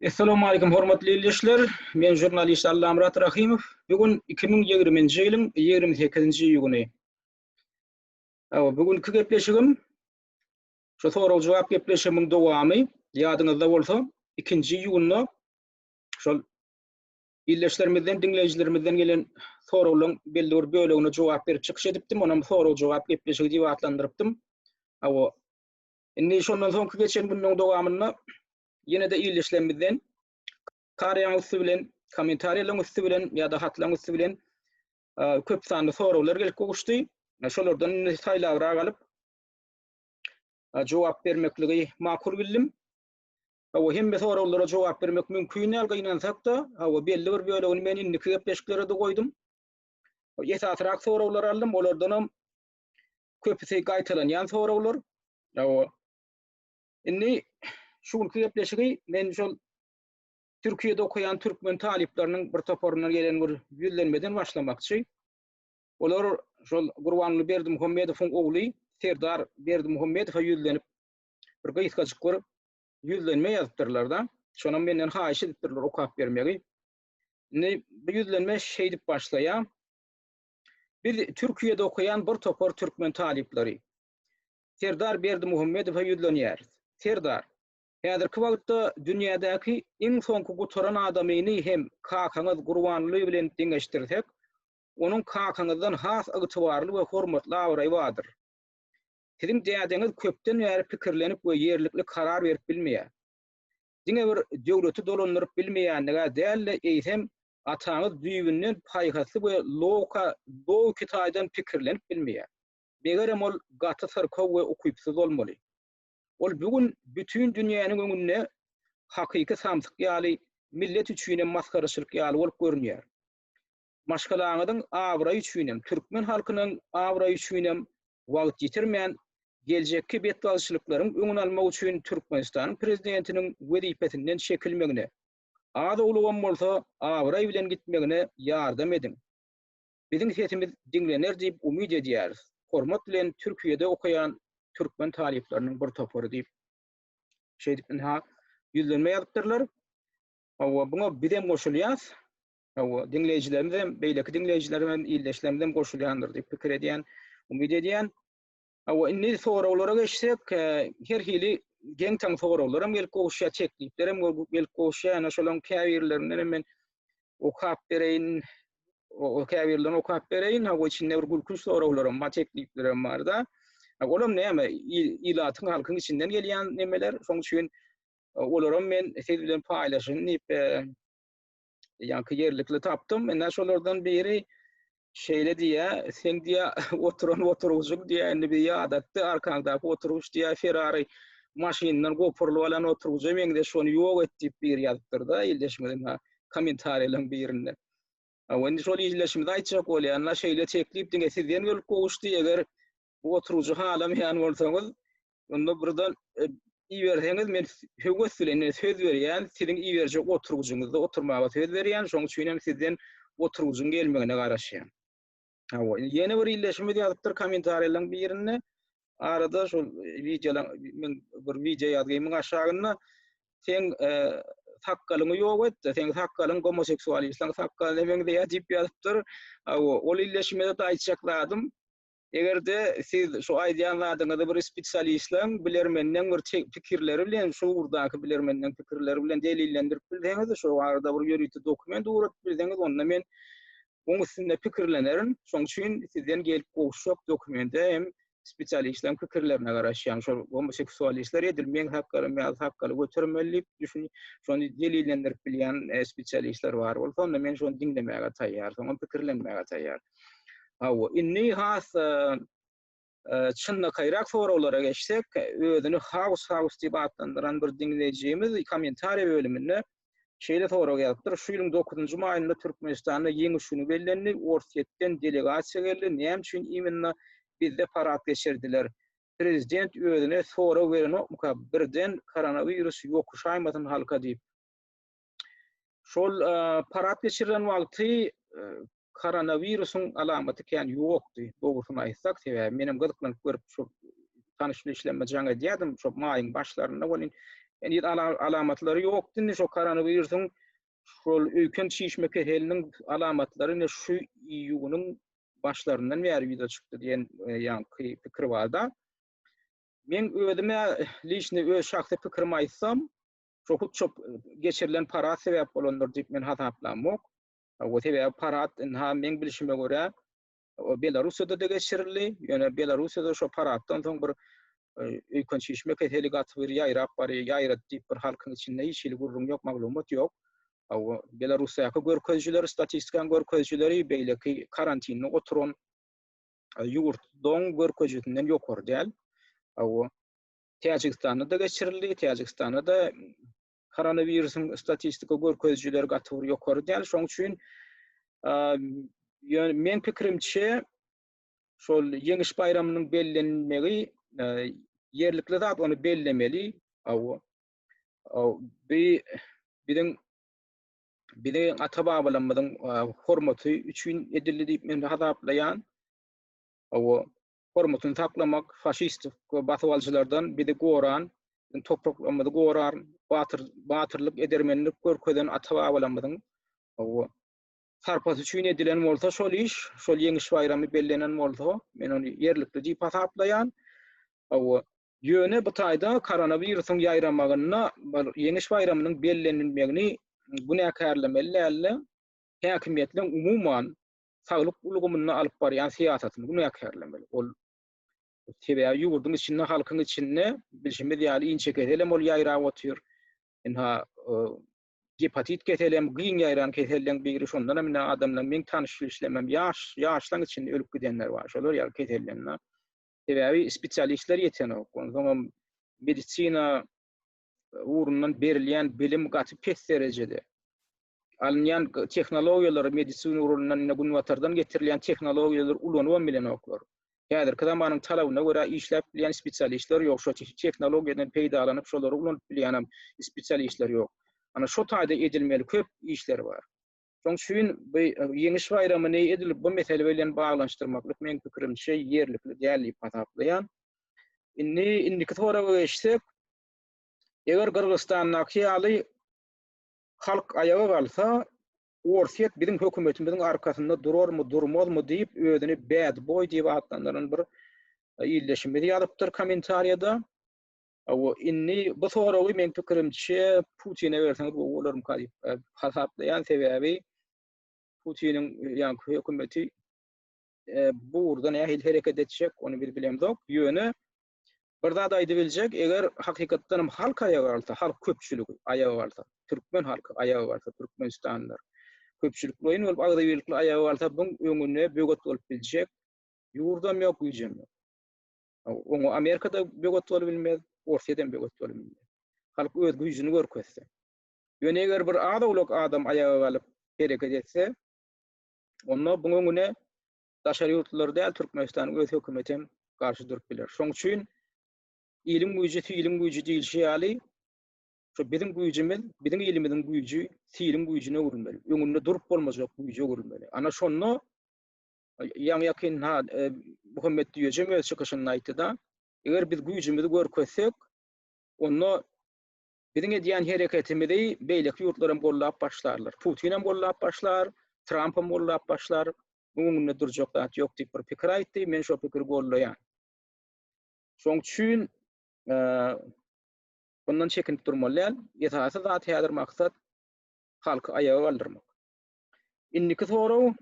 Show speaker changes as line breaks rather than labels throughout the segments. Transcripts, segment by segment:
Essalamu aleýkum hormatly ildeşler. Men žurnalist Allamyrat Rahymow. Bu gün 2020-nji ýylyň 28-nji iýuny. Hawa, bu günki gepleşigim şu sorag-jogap gepleşigimiň dowamy. Ýadyňyzda bolsa, 2-nji iýunda şol ildeşlerimizden, diňleýjilerimizden gelen soraglaryň belli bir bölegine jogap berip çykyş edipdim. Onam sorag-jogap gepleşigi diýip atlandyrypdym. Hawa, indi şondan soňky geçen günleriň dowamynda ýene-de ildeşlerimizden kariýaň üsti bilen, kommentariýalaryň üsti bilen ýa-da hatlaryň üsti bilen köp sanly soraglar gelip gowuşdy. Şolardan indi saýlabrak alyp jogap bermekligi makul bildim. Hawa, hemme soraglara jogap bermek mümkin däl, gynansak-da, hawa, belli bir bölegini men indiki gepleşiklere-de goýdum. Esasyrak soraglary aldym, olardanam köpüsi gaýtalanýan soraglar. Hawa. Indi şu günki gepleşigi men şol Türkiýede okaýan türkmen talyplarynyň bir toparyndan gelen bir ýüzlenmeden başlamakçy. Olar şol Gurbanguly Berdimuhamedowyň ogly Serdar Berdimuhamedowa ýüzlenip bir gysgajyk bir ýüzlenme ýazypdyrlar-da. Şonam menden haýyş edipdirler okap bermegi. Indi bu ýüzlenme şeýdip başlaýar. Biz Türkiýede okaýan bir topar türkmen talyplary Serdar Berdimuhamedowa ýüzlenýäris. Serdar, häzirki wagtda dünýädäki iň soňky gutaran adamyny hem kakaňyz Gurbanguly bilen deňeşdirsek, onuň kakaňyzdan has ygtybarly we hormatly abraýy bardyr. Siziň dädeňiz köpden bäri pikirlenip we ýerlikli karar berip bilmeýär. Diňe bir döwleti dolandyryp bilmeýänlig-ä däl-de, eýsem, ataňyz düýbünden paýhasly we logiki taýdan pikirlenip bilmeýär. Megerem ol gaty syrkaw we ukypsyz bolmaly. Ol bu gün bütin dünýäniň öňünde hakyky samsyk ýaly, millet üçinem masgaraçylyk ýaly bolup görünýär. Maşgalaňyzyň abraýy üçinem, türkmen halkynyň abraýy üçinem wagt ýitirmän, geljekki betbagtçylyklaryň öňüni almak üçin Türkmenistanyň Prezidentiniň wezipesinden çekilmegine, az-owlagam bolsa abraý bilen gitmegine ýardam ediň. Biziň sesimiz diňlener diýip umyt edýäris. Hormat bilen Türkiýede okaýan türkmen talyplarynyň bir topary diýip şeýdip ynha ýüzlenme ýazypdyrlar. Hawa, buňa bizem goşulýas. Hawa, diňleýjilerimiz hem, beýleki diňleýjilerimiz hem, ildeşlerimiz hem goşulýandyr diýip pikir edýän, umyt edýän. Hawa, indi soraglara geçsek, her hili geň-taň soraglar hem gelip gowuşýar, teklipler hem gelip gowuşýar. Ýöne şolaryň käbirlerinden hem men okap bereýin, o käbirlerini okap bereýin. Hawa, içinde bir gülkünç soraglar hem bar, teklipler hem bar-da. Olam näme, ilatyň, halkyň içinden gelýän nemeler. Şonuň üçin olaram men siz bilen paýlaşaýyn diýip, ýaňky ýerlikli tapdym. Ine şolardan biri şeýle diýýär, seň diýýär oturan oturgyjyň diýýär, indi bizi ýadatdy, arkaňdaky oturgyç diýýär, Ferrari maşynyndan gopurylyp alan oturgyja meňzeş, şony ýok et diýip biri ýazypdyr-da, ildeşimiziň ha kommentariýalaryň birinde. Hawa, indi şol ildeşimize aýtjak bolýan, şeýle teklip diňe sizden gelip gowuşdy, eger bu oturgyjy halamaýan bolsaňyz, onda birden e, iberseňiz men höwes bilen söz berýän, siziň iberjek oturgyjyňyzda oturmaga söz berýän, şonuň üçin hem sizden oturgyjyň gelmegine garaşýan. Hawa, ýene bir ildeşimiz ýazypdyr kommentariýalaryň birinde. Arada şol wideolaň men bir wideo ýazgymyň aşagynda seň e, sakgalyňy ýok et, seň sakgalyň gomoseksualistleň sakgalyna meňzeýär diýip ýazypdyr. Hawa, ol ildeşimize-de aýtjak zadym, Eger-de siz şu aýdýan zadyňyzy bir spesialistleň, bilermenleň bir pikirleri bilen, şu ugurdaky bilermenleň pikirleri bilen delillendirip bilseňiz, şu barada bir ýörite dokument ugradyp bilseňiz, onda men oň üstünde pikirlenerin. Şoň üçin sizden gelip gowuşjak dokumente hem spesialistleň pikirlerine garaşýan. Şol gomoseksualistler edil meň sakgalym ýaly sakgaly götermeli diýip düşün, şony delillendirip bilýän spesialistler bar bolsa, onda men şony diňlemäge taýýar, soňam pikirlenmäge taýýar. Hawa, indi has çynlakaýrak soraglara geçsek, özüni House House diýip atlandyran bir diňleýjimiz kommentariýa bölüminde şeýle sorag ýazypdyr, Şu ýylyň dokuzynjy maýynda Türkmenistanda Ýeňiş güni bellendi, Orsýetden delegasiýa geldi, näme üçin iminna bizde parad geçirdiler? Prezident özüne sorag berenokmyka, birden koronawirus ýokuşaýmasyn halka diýip. Şol parad geçirilen wagty koronawirusyň alamaty kän ýokdy, dogrusyny aýtsak, sebäbi menem gyzyklanyp görüp şu tanyş bilişlerime jaň edýärdim, şo maýyň başlarynda welin. Heniz alamatlary ýokdy. Indi şo koronawirusyň şol öýken çişme keseliniň alamatlary indi şu iýunyň başlaryndan bäri ýüze çykdy diýen e, ýaňky pikir barda. Men özüme liçni öz şahsy pikirimi aýtsam, şo hut şo geçirilen parad sebäp bolandyr diýip men hasaplamok. O sebäbi parad ynha meň bilşime görä o Belarussiýada-da geçirildi. Ýöne Belarussiýada şo paraddan soň bir e, öýken çişme keseli gaty bir ýaýrap barýar, ýaýrady diýip bir halkyň içinde hiç hili gürrüň ýok, maglumat ýok. O Belarusdaky görkezijileri, statistikanyň görkezijileri beýleki karantinde oturan e, ýurtlaryň görkezijisinden ýokary däl. O Täjigistanda-da geçirildi. Täjigistanda-da koronawirusyň statistika görkezijileri gaty bir ýokary däl. Şonuň üçin ýöne meň pikirimçe şol ýeňiş baýramynyň bellenmegi ýerlikli zat, ony bellemeli. Hawa. Bi biziň biziň ata-babalarymyzyň hormaty üçin edildi diýip men hasaplaýan. Hawa. Hormatyny saklamak, faşist we basybalyjylardan bizi goran, biziň topraklarymyzy goran, batyr, batyrlyk, edermenlik görkezen ata-babalarymyzyň hawa, sarpasy üçin edilen bolsa şol iş, şol ýeňiş baýramy bellenen bolsa, men ony ýerlikli diýip hasaplaýan. Hawa, ýöne bu taýda koronawirusyň ýaýramagynda bir ýeňiş baýramynyň bellenilmegini günäkärlemeli däl-de, häkimiýetleň umuman saglyk ulgamynda alyp barýan syýasatyny günäkärlemeli. Ol sebäbi ýurduň içinde, halkyň içinde bilşimiz ýaly inçe keselem ol ýaýrap otyr. Ynha, e, gepatit keselem giň ýaýran keselleň biri. Şondan hem ine adamlar meň tanyş bilişlemem ýaş, ýaşlaň içinde ölüp gidenler bar. Şolar ýaly keselden. Sebäbi spesialistler ýetenok. Onsoňam medisina ugrundan berilýän bilim gaty pes derejede. Alynýan tehnologiýalary medisina ugrundan ine günbatardan getirilýän tehnologiýalary ulanybam bilenoklar. Häzirki zamanyň talabyna görä işläp bilýän spesialistler ýok. Şo tehnologiýadan peýdalanyp şolary ulanyp bilýän hem spesialistler ýok. Ana şo taýda edilmeli köp işler bar. Şoň üçin bu e, ýeňiş baýramyny edil bu mesele bilen baglanyşdyrmaklyk meň pikirimçe ýerlikli däl diýip hasaplaýan. Indi indiki soraga geçsek, eger Gyrgyzystandaky ýaly halk aýaga galsa, Orsýet biziň hökümetimiziň arkasynda durarmy, durmazmy diýip, özüni bad boy diýip atlandyran bir e, ildeşimiz ýazypdyr kommentariýada. Awa, indi bu soragy meň pikirimçe Putine berseňiz gowy bolarmyka diýip e, hasaplaýan sebäbi Putiniň e, ýaňky hökümeti e, bu ugurda nähili hereket etjek, ony biz bilemzok. Ýöne bir zat aýdyp biljek, eger hakykatdan hem halk aýaga galsa, halk köpçüligi aýaga galsa, türkmen halky aýaga galsa, türkmenistanlylar köpçülikleýin bolup agzybirlikli aýaga galsa, buň öňüne böwet bolup biljek ýurdam ýok, güýjem ýok. Oňa Amerikada böwet bolup bilmez, Orsýet hem böwet bolup bilmez. Halk öz güýjüni görkezse. Ýöne eger bir az-owlak adam aýaga galyp hereket etse, onda buň öňüne daşary ýurtlular däl, Türkmenistanyň öz hökümeti hem garşy durup biler. Şoň üçin iliň güýji siliň güýji diýilişi ýaly, şu biziň güýjümiz, biziň ilimiziň güýji siliň güýjüne öwrülmeli. Öňünde durup bolmajak güýje öwrülmeli. Ana şonda ýaňy ýakyn ha e, Muhammet Düýejem öz çykyşynda aýtdy-da, eger biz güýjümizi görkezsek, onda Biziň edýän hereketimizi beýleki ýurtlar hem gollap başlarlar. Putin hem gollap başlar, Tramp hem gollap başlar. Bu öňünde durjak zat ýok diýip bir pikir aýtdy. Men şo pikiri gollaýan. Şoň üçin e, bundan çekinip durmaly däl. Esasy zat häzir maksat halky aýaga galdyrmak. Indiki sorag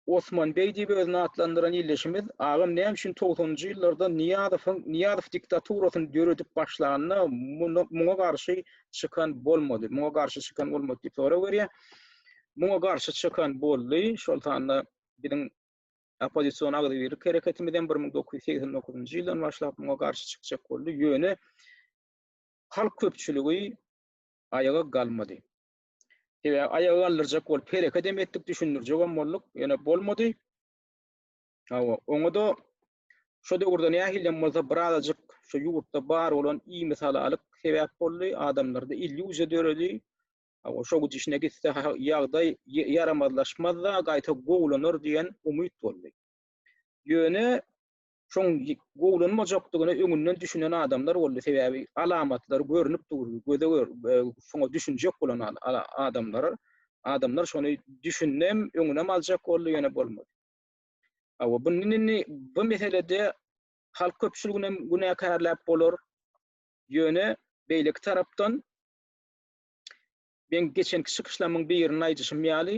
Osman beý diýip özüni atlandyran ildeşimiz, agam näme üçin togsanynjy ýyllarda Nyýazowyň Nyýazow diktaturasyny döredip başlanda muňa garşy çykan bolmady, muňa garşy çykan bolmady diýip sorag berýär. Muňa garşy çykan boldy, şol sanda biziň oppozision agzybirlik hereketimiz hem 1989-njy ýyldan başlap muňa garşy çykjak boldy. Ýöne halk köpçüligi aýaga galmady. Sebäbi aýaga galdyrjak bolup hereket hem etdik, düşündirjegem bolduk, ýöne bolmady. Hawa, oňa-da şo döwürde nähilem bolsa birazajyk şu ýurtda bar bolan imisalalyk sebäp boldy, adamlarda illýuziýa döredi. Hawa, şo gidişine gitse ýagdaý ýaramazlaşmaz-da, gaýta gowulanar diýen umyt boldy. Ýöne. Şoň gowulanmajakdygyna öňünden düşünen adamlar boldy, sebäbi alamatlar görnüp dur, göze gör, şoňa düşünjek bolan adamlar, adamlar şony düşündem, öňünem aljak boldy, ýöne bolmady. Hawa, bu indi bu meselede halk köpçüliginem günäkärläp bolar. Ýöne beýleki tarapdan men geçenki çykyşlarymyň birinde aýdyşym ýaly,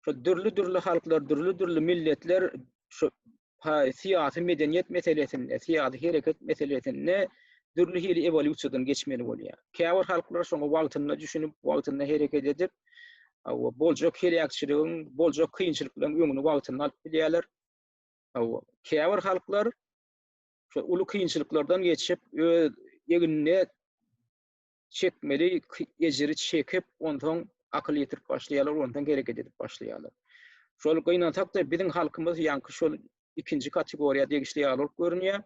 şu dürli-dürli halklar, dürli-dürli milletler şu syýasy medeniýet meselesinde, syýasy hereket meselesinde dürli hili ewolýusiýadan geçmeli bolýar. Käbir halklar şoňa wagtynda düşünip, wagtynda hereket edip, boljak heläkçiligiň, boljak kynçylyklaryň öňüni wagtynda alyp bilýärler. Käbir halklar şu uly kynçylyklardan geçip, öz egnine çekmeli ejiri çekip, onsoň akyl ýetirip başlaýarlar, onsoň hereket edip başlaýarlar. Şol gynansak-da biziň halkymyz ýaňky şol ikinji kategoriýa degişli ýaly bolup görünýär.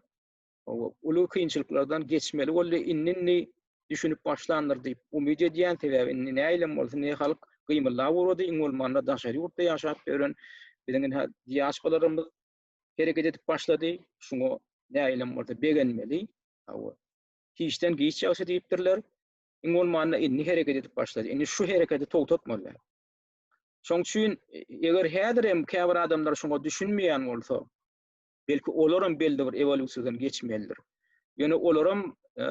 Uly kynçylyklardan geçmeli boldy, indi-indi düşünip başlandyr diýip umyt edýän, sebäbi indi nähilem bolsa ne halk gymyldap ugrady, iň bolmanda daşary ýurtda ýaşap ýören biziň indi diasporalarymyz hereket edip başlady, şuňa nähilem bolsa begenmeli. Hawa. Hiçden giç ýagşy diýipdirler. Iň bolmanda indi hereket edip başlady. Indi şu hereketi togtatmaly. Şoň üçin eger häzir hem käbir adamlar şoňa düşünmeýän bolsa, belki olaram belli bir ewolýusiýadan geçmelidir. Ýöne olaram e,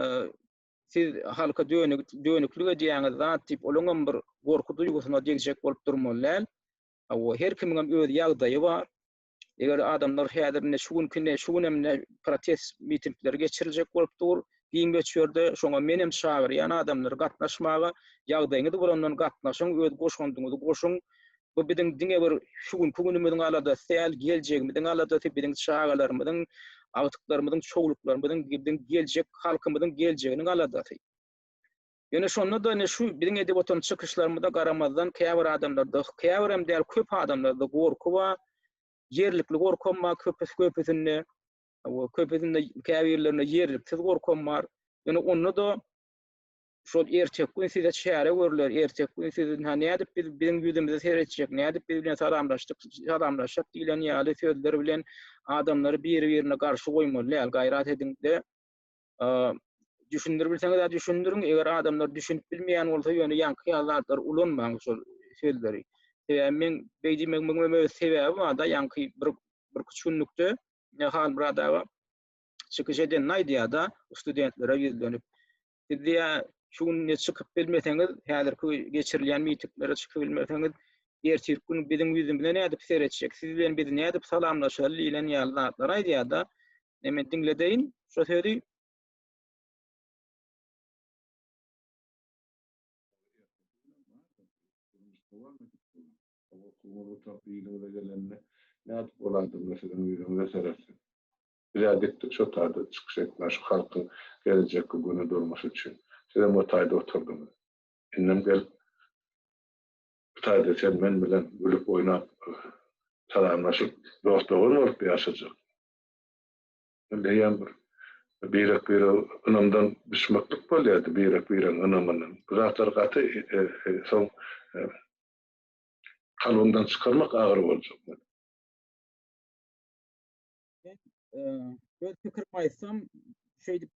siz halka dönük, dönüklik edýäňiz zat diýip, olaňam bir gorky duýgusyna degjek bolup durmaly däl. Hawa, her kimiňem öz ýagdaýy bar. Eger adamlar häzir indi şu günki ne, şu günem ne protest mitingleri geçiriljek bolup dur, giň möçberde, şoňa menem çagyrýan adamlary gatnaşmaga, ýagdaýyňyz bolandan gatnaşyň, öz goşandyňyzy goşuň. Bu biziň diňe bir şu günki günümiziň aladasy däl, geljegimiziň aladasy, biziň çagalarymyzyň, agtyklarymyzyň, çowluklarymyzyň, biziň geljek halkymyzyň geljeginiň aladasy. Ýöne şonda-da ine şu biziň edip oturan çykyşlarymyza garamazdan käbir adamlarda, käbirem däl köp adamlarda gorky bar. Ýerlikli gorkam bar köpüsi köpüsinde. Köpüsinde käbirlerinde ýerliksiz gorkam bar. Ýöne onda-da şol erteki gün size çäre görler, erteki gün siz ha nädip biz biziň ýüzümize seretjek, nädip biz bilen salamlaşdyk, salamlaşjak diýlen ýaly sözler bilen adamlary biri-birine garşy goýmaly däl. Gaýrat ediň-de, Düşündirip bilseňiz-ä düşündiriň, eger adamlar düşünip bilmeýän bolsa, ýöne ýaňky ýaly zatlary ulanmaň şol sözleri. Sebäbi meň beý diýmegimiň öz sebäbi bar-da, ýaňky bir birküç günlükde Halmyrat aga çykyş edenini aýdýar-da, studentlere ýüzlenip. Siz diýýär, şu gün ne çykyp bilmeseňiz, häzirki geçirilýän mitinglere çykyp bilmeseňiz, ertirki gün biziň ýüzümize nädip seretjek, siz bilen biz nädip salamlaşaly diýlen ýaly zatlary aýdýar-da. Ne men diňledeýin şo sözi.
Okuwyňyz gutaryp yzyňyza gelende nädip ol adamlar siziň ýüzüňize seretsin? Biz-ä gitdik şo taýda çykyş etmä şu halkyň gelejekki güni durmuşy üçin. Sizem o taýda oturdyňyz. Indem gelip bu taýda sen men bilen gülüp oýnap salamlaşyp dost-dogan bolup ýaşajak. Eýýäm bir birek-birege ynamdan düşmeklik bolýardy, birek-biregiň ynamyndan. Bu zatlar gaty soň kalbyňdan çykarmak agyr boljak.
Men öz pikirimi aýtsam, şeýdip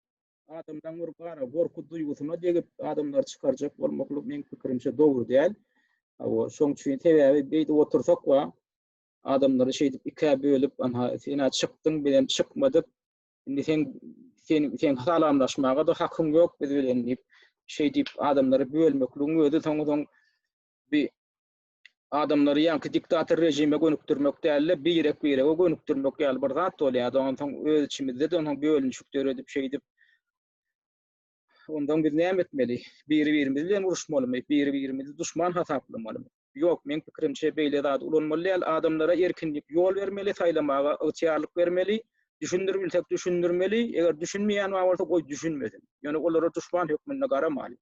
adamlaryň bir gara gorky duýgusyna degip adamlary çykarjak bolmaklyk meň pikirimçe dogry däl. Hawa, şoň üçin sebäbi beýdip otursak wa adamlary şeýdip ikä bölüp, anha sen-ä çykdyň, bizem çykmadyk. Indi sen sen sen salamlaşmaga-da hakyň ýok biz bilen diýip, şeýdip adamlary bölmekligiň özi soň-soň bir adamlary ýaňky diktator režime gönükdirmek däl-de, birek-birege gönükdirmek ýaly bir zat bolýar. Onsoň öz içimizde-de onsoň bölünişik döredip şeýdip Ondan biz näme etmeli? Biri-birimiz bilen uruşmalymy? Biri-birimizi duşman hasaplamalymy? Ýok, meň pikirimçe beýle zady ulanmaly däl. Adamlara erkinlik ýol bermeli, saýlamaga ygtyýarlyk bermeli. Düşündirip bilsek düşündirmeli, eger düşünmeýän bar bolsa goý düşünmesin. Ýöne olara duşman hökmünde garamaly.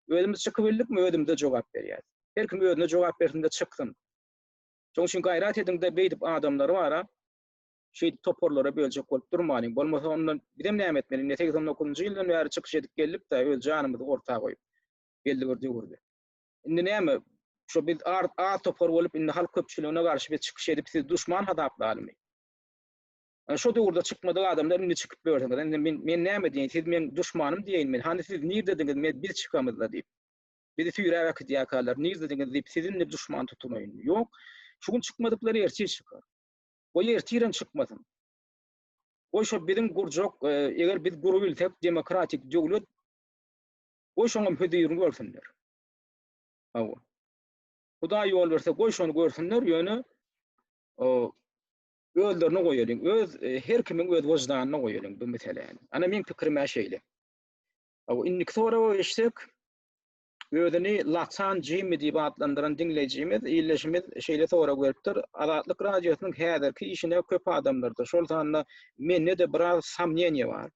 Özümiz çykybildikmi özümize jogap berýäs. Her kim özüne jogap bersin-de çyksyn. Şonuň üçin gaýrat ediň-de beýdip adamlary bara şeýdip toparlara böljek bolup durmalyň. Bolmasa ondan bizem näme etmeli? Indi 89-njy ýyldan bäri çykyş edip geldik-de, öz janymyzy orta goýup belli bir döwürde. Indi näme? Şo biz az topar bolup indi halk köpçüligine garşy biz çykyş edip sizi duşman hasaplalymy? Ana şo döwürde çykmadyk adamlar indi çykyp ýörsüňiz. Indi men, men näme diýeýin, siz meň duşmanym diýeýin men. Hany siz nirdediňiz, men biz çykamyzda diýip. Bizi süýräp äkidýärkäler, nirdediňiz diýip, sizi indi duşman tutunaýyn. Ýok. Şu gün çykmadyklar ertir çykar. Goý ertirem çykmasyn. Goý şo biziň gurjak, e, eger biz gurubilsek demokratik döwlet, goý şoňam hözirini görsünler. Hawa. Hudaý ýol berse goý şony görsünler, ýöne özlerine goýalyň. Öz e, her kimiň öz wyždanyna goýalyň bu meseläni. Ana meň pikirim-ä şeýle. Hawa, indiki soraga geçsek, özüni Laçan Jimmi diýip atlandyran diňleýjimiz, ildeşimiz şeýle sorag beripdir. Azatlyk Radiosynyň häzirki işine köp adamlarda, şol sanda mende-de biraz somneniýe bar.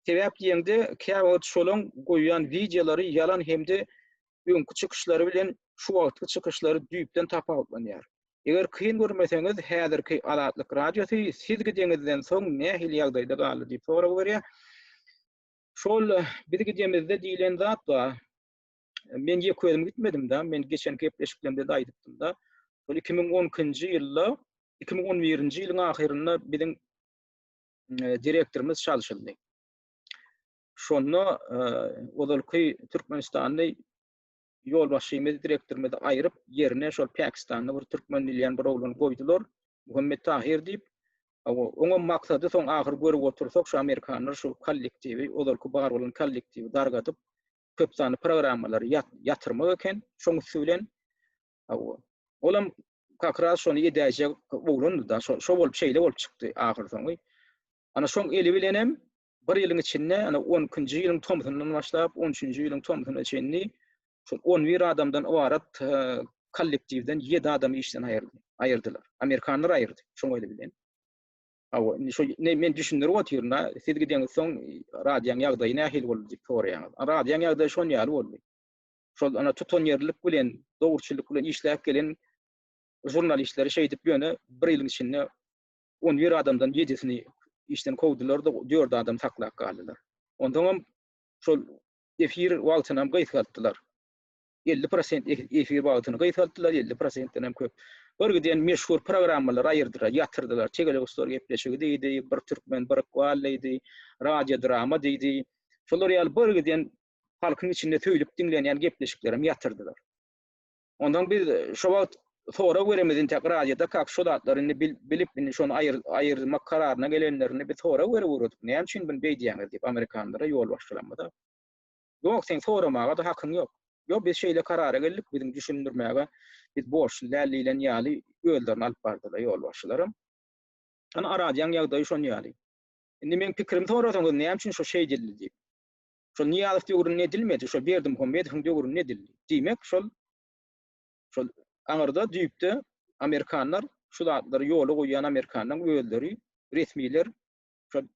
Sebäp diýeňde, käwagt şolaň goýýan wideolary ýalan hem-de öňki çykyşlary bilen şu wagtky çykyşlary düýpden tapawutlanýar. Eger kyn görmeseňiz, häzirki Azatlyk Radiosy siz gideňizden soň nähili ýagdaýda galdy diýip sorag berýär. Şol biz gidemizde diýlen zat bar. Men ýeke özüm gitmedim-de, men geçen gepleşiklerimde-de aýdypdym-da. Şol 2012-nji ýylda, 2011-nji ýylyň ahyrynda biziň direktorymyz çalşyldy. Şonda ozalky Türkmenistanly ýolbaşçymyzy, direktorymyzy aýryp, ýerine şol Pakistanly bir türkmen diýilýän bir oglany goýdular. Muhammet Tahir diýip. Oňam maksady soň ahyr görüp otursak, şu amerikanlar şu kollektiwi, ozalky bar bolan kollektiwi dargadyp, köp sanly programmalary ýatyrmak eken, şoň üsti bilen. Olam kak raz şony edäýjek oglandy-da, şo bolup şeýle bolup çykdy ahyrsoňy. Ana şoň eli bilenem bir ýylyň içinde, ana 12-nji ýylyň tomsundan başlap 13-nji ýylyň tomsuna çenli şol 11 adamdan ybarat e, kollektiwden 7 adamy işden aýyrdy, aýyrdylar. Amerikanlar aýyrdy şoň eli bilen. Hawa, indi şo ne men düşündirip otyryn da, siz gideňiz soň radioň ýagdaýy nähili boldy diýip soraýaňyz. Radioň ýagdaýy şon ýaly boldy. Şol ana tutanýerlilik bilen, dogruçyllyk bilen işläp gelen žurnalistleri şeýdip ýöne bir ýylyň içinde 11 adamdan 7-sini işden kowdular-da, 4 adam saklap galdylar. Onsoňam şol efir wagtynam gysgaltdylar. 50% efir wagtyny gysgaltdylar, 50%-den hem köp. Bir giden meşhur programmalary aýyrdylar, ýatyrdylar. Tegelek stol gepleşigi diýdi, bir türkmen, bir ykbal diýdi, radio drama diýdi. Şolar ýaly bir giden halkyň içinde söýlüp diňlenýän gepleşiklerem ýatyrdylar. Ondan biz şo wagt sorag beremiz intäk radioda kak şo zatlary indi bilip indi şony aýyr aýyrmak kararyna gelenlerini biz sorag berip ugradyk. Näme üçin bunu beýdýäňiz diýip amerikanlara ýolbaşçylarymyza. Ýok, seň soramaga-da hakyň ýok. Ýok, biz şeýle karara geldik, biziň düşündirmäge biz borçly däl diýlen ýaly özlerini alyp bardylar ýolbaşçylaram. Ana radioň ýagdaýy şon ýaly. Indi meň pikirimi sorasaňyz näme üçin şo şeýdildi diýip. Şol Nyýazow döwründe edilmedi, şol Berdimuhamedowyň döwründe edildi. Diýmek, şol şol aňyrda düýpde amerikanlar şu zatlary ýola goýýan amerikanlaryň özleri, resmiler şol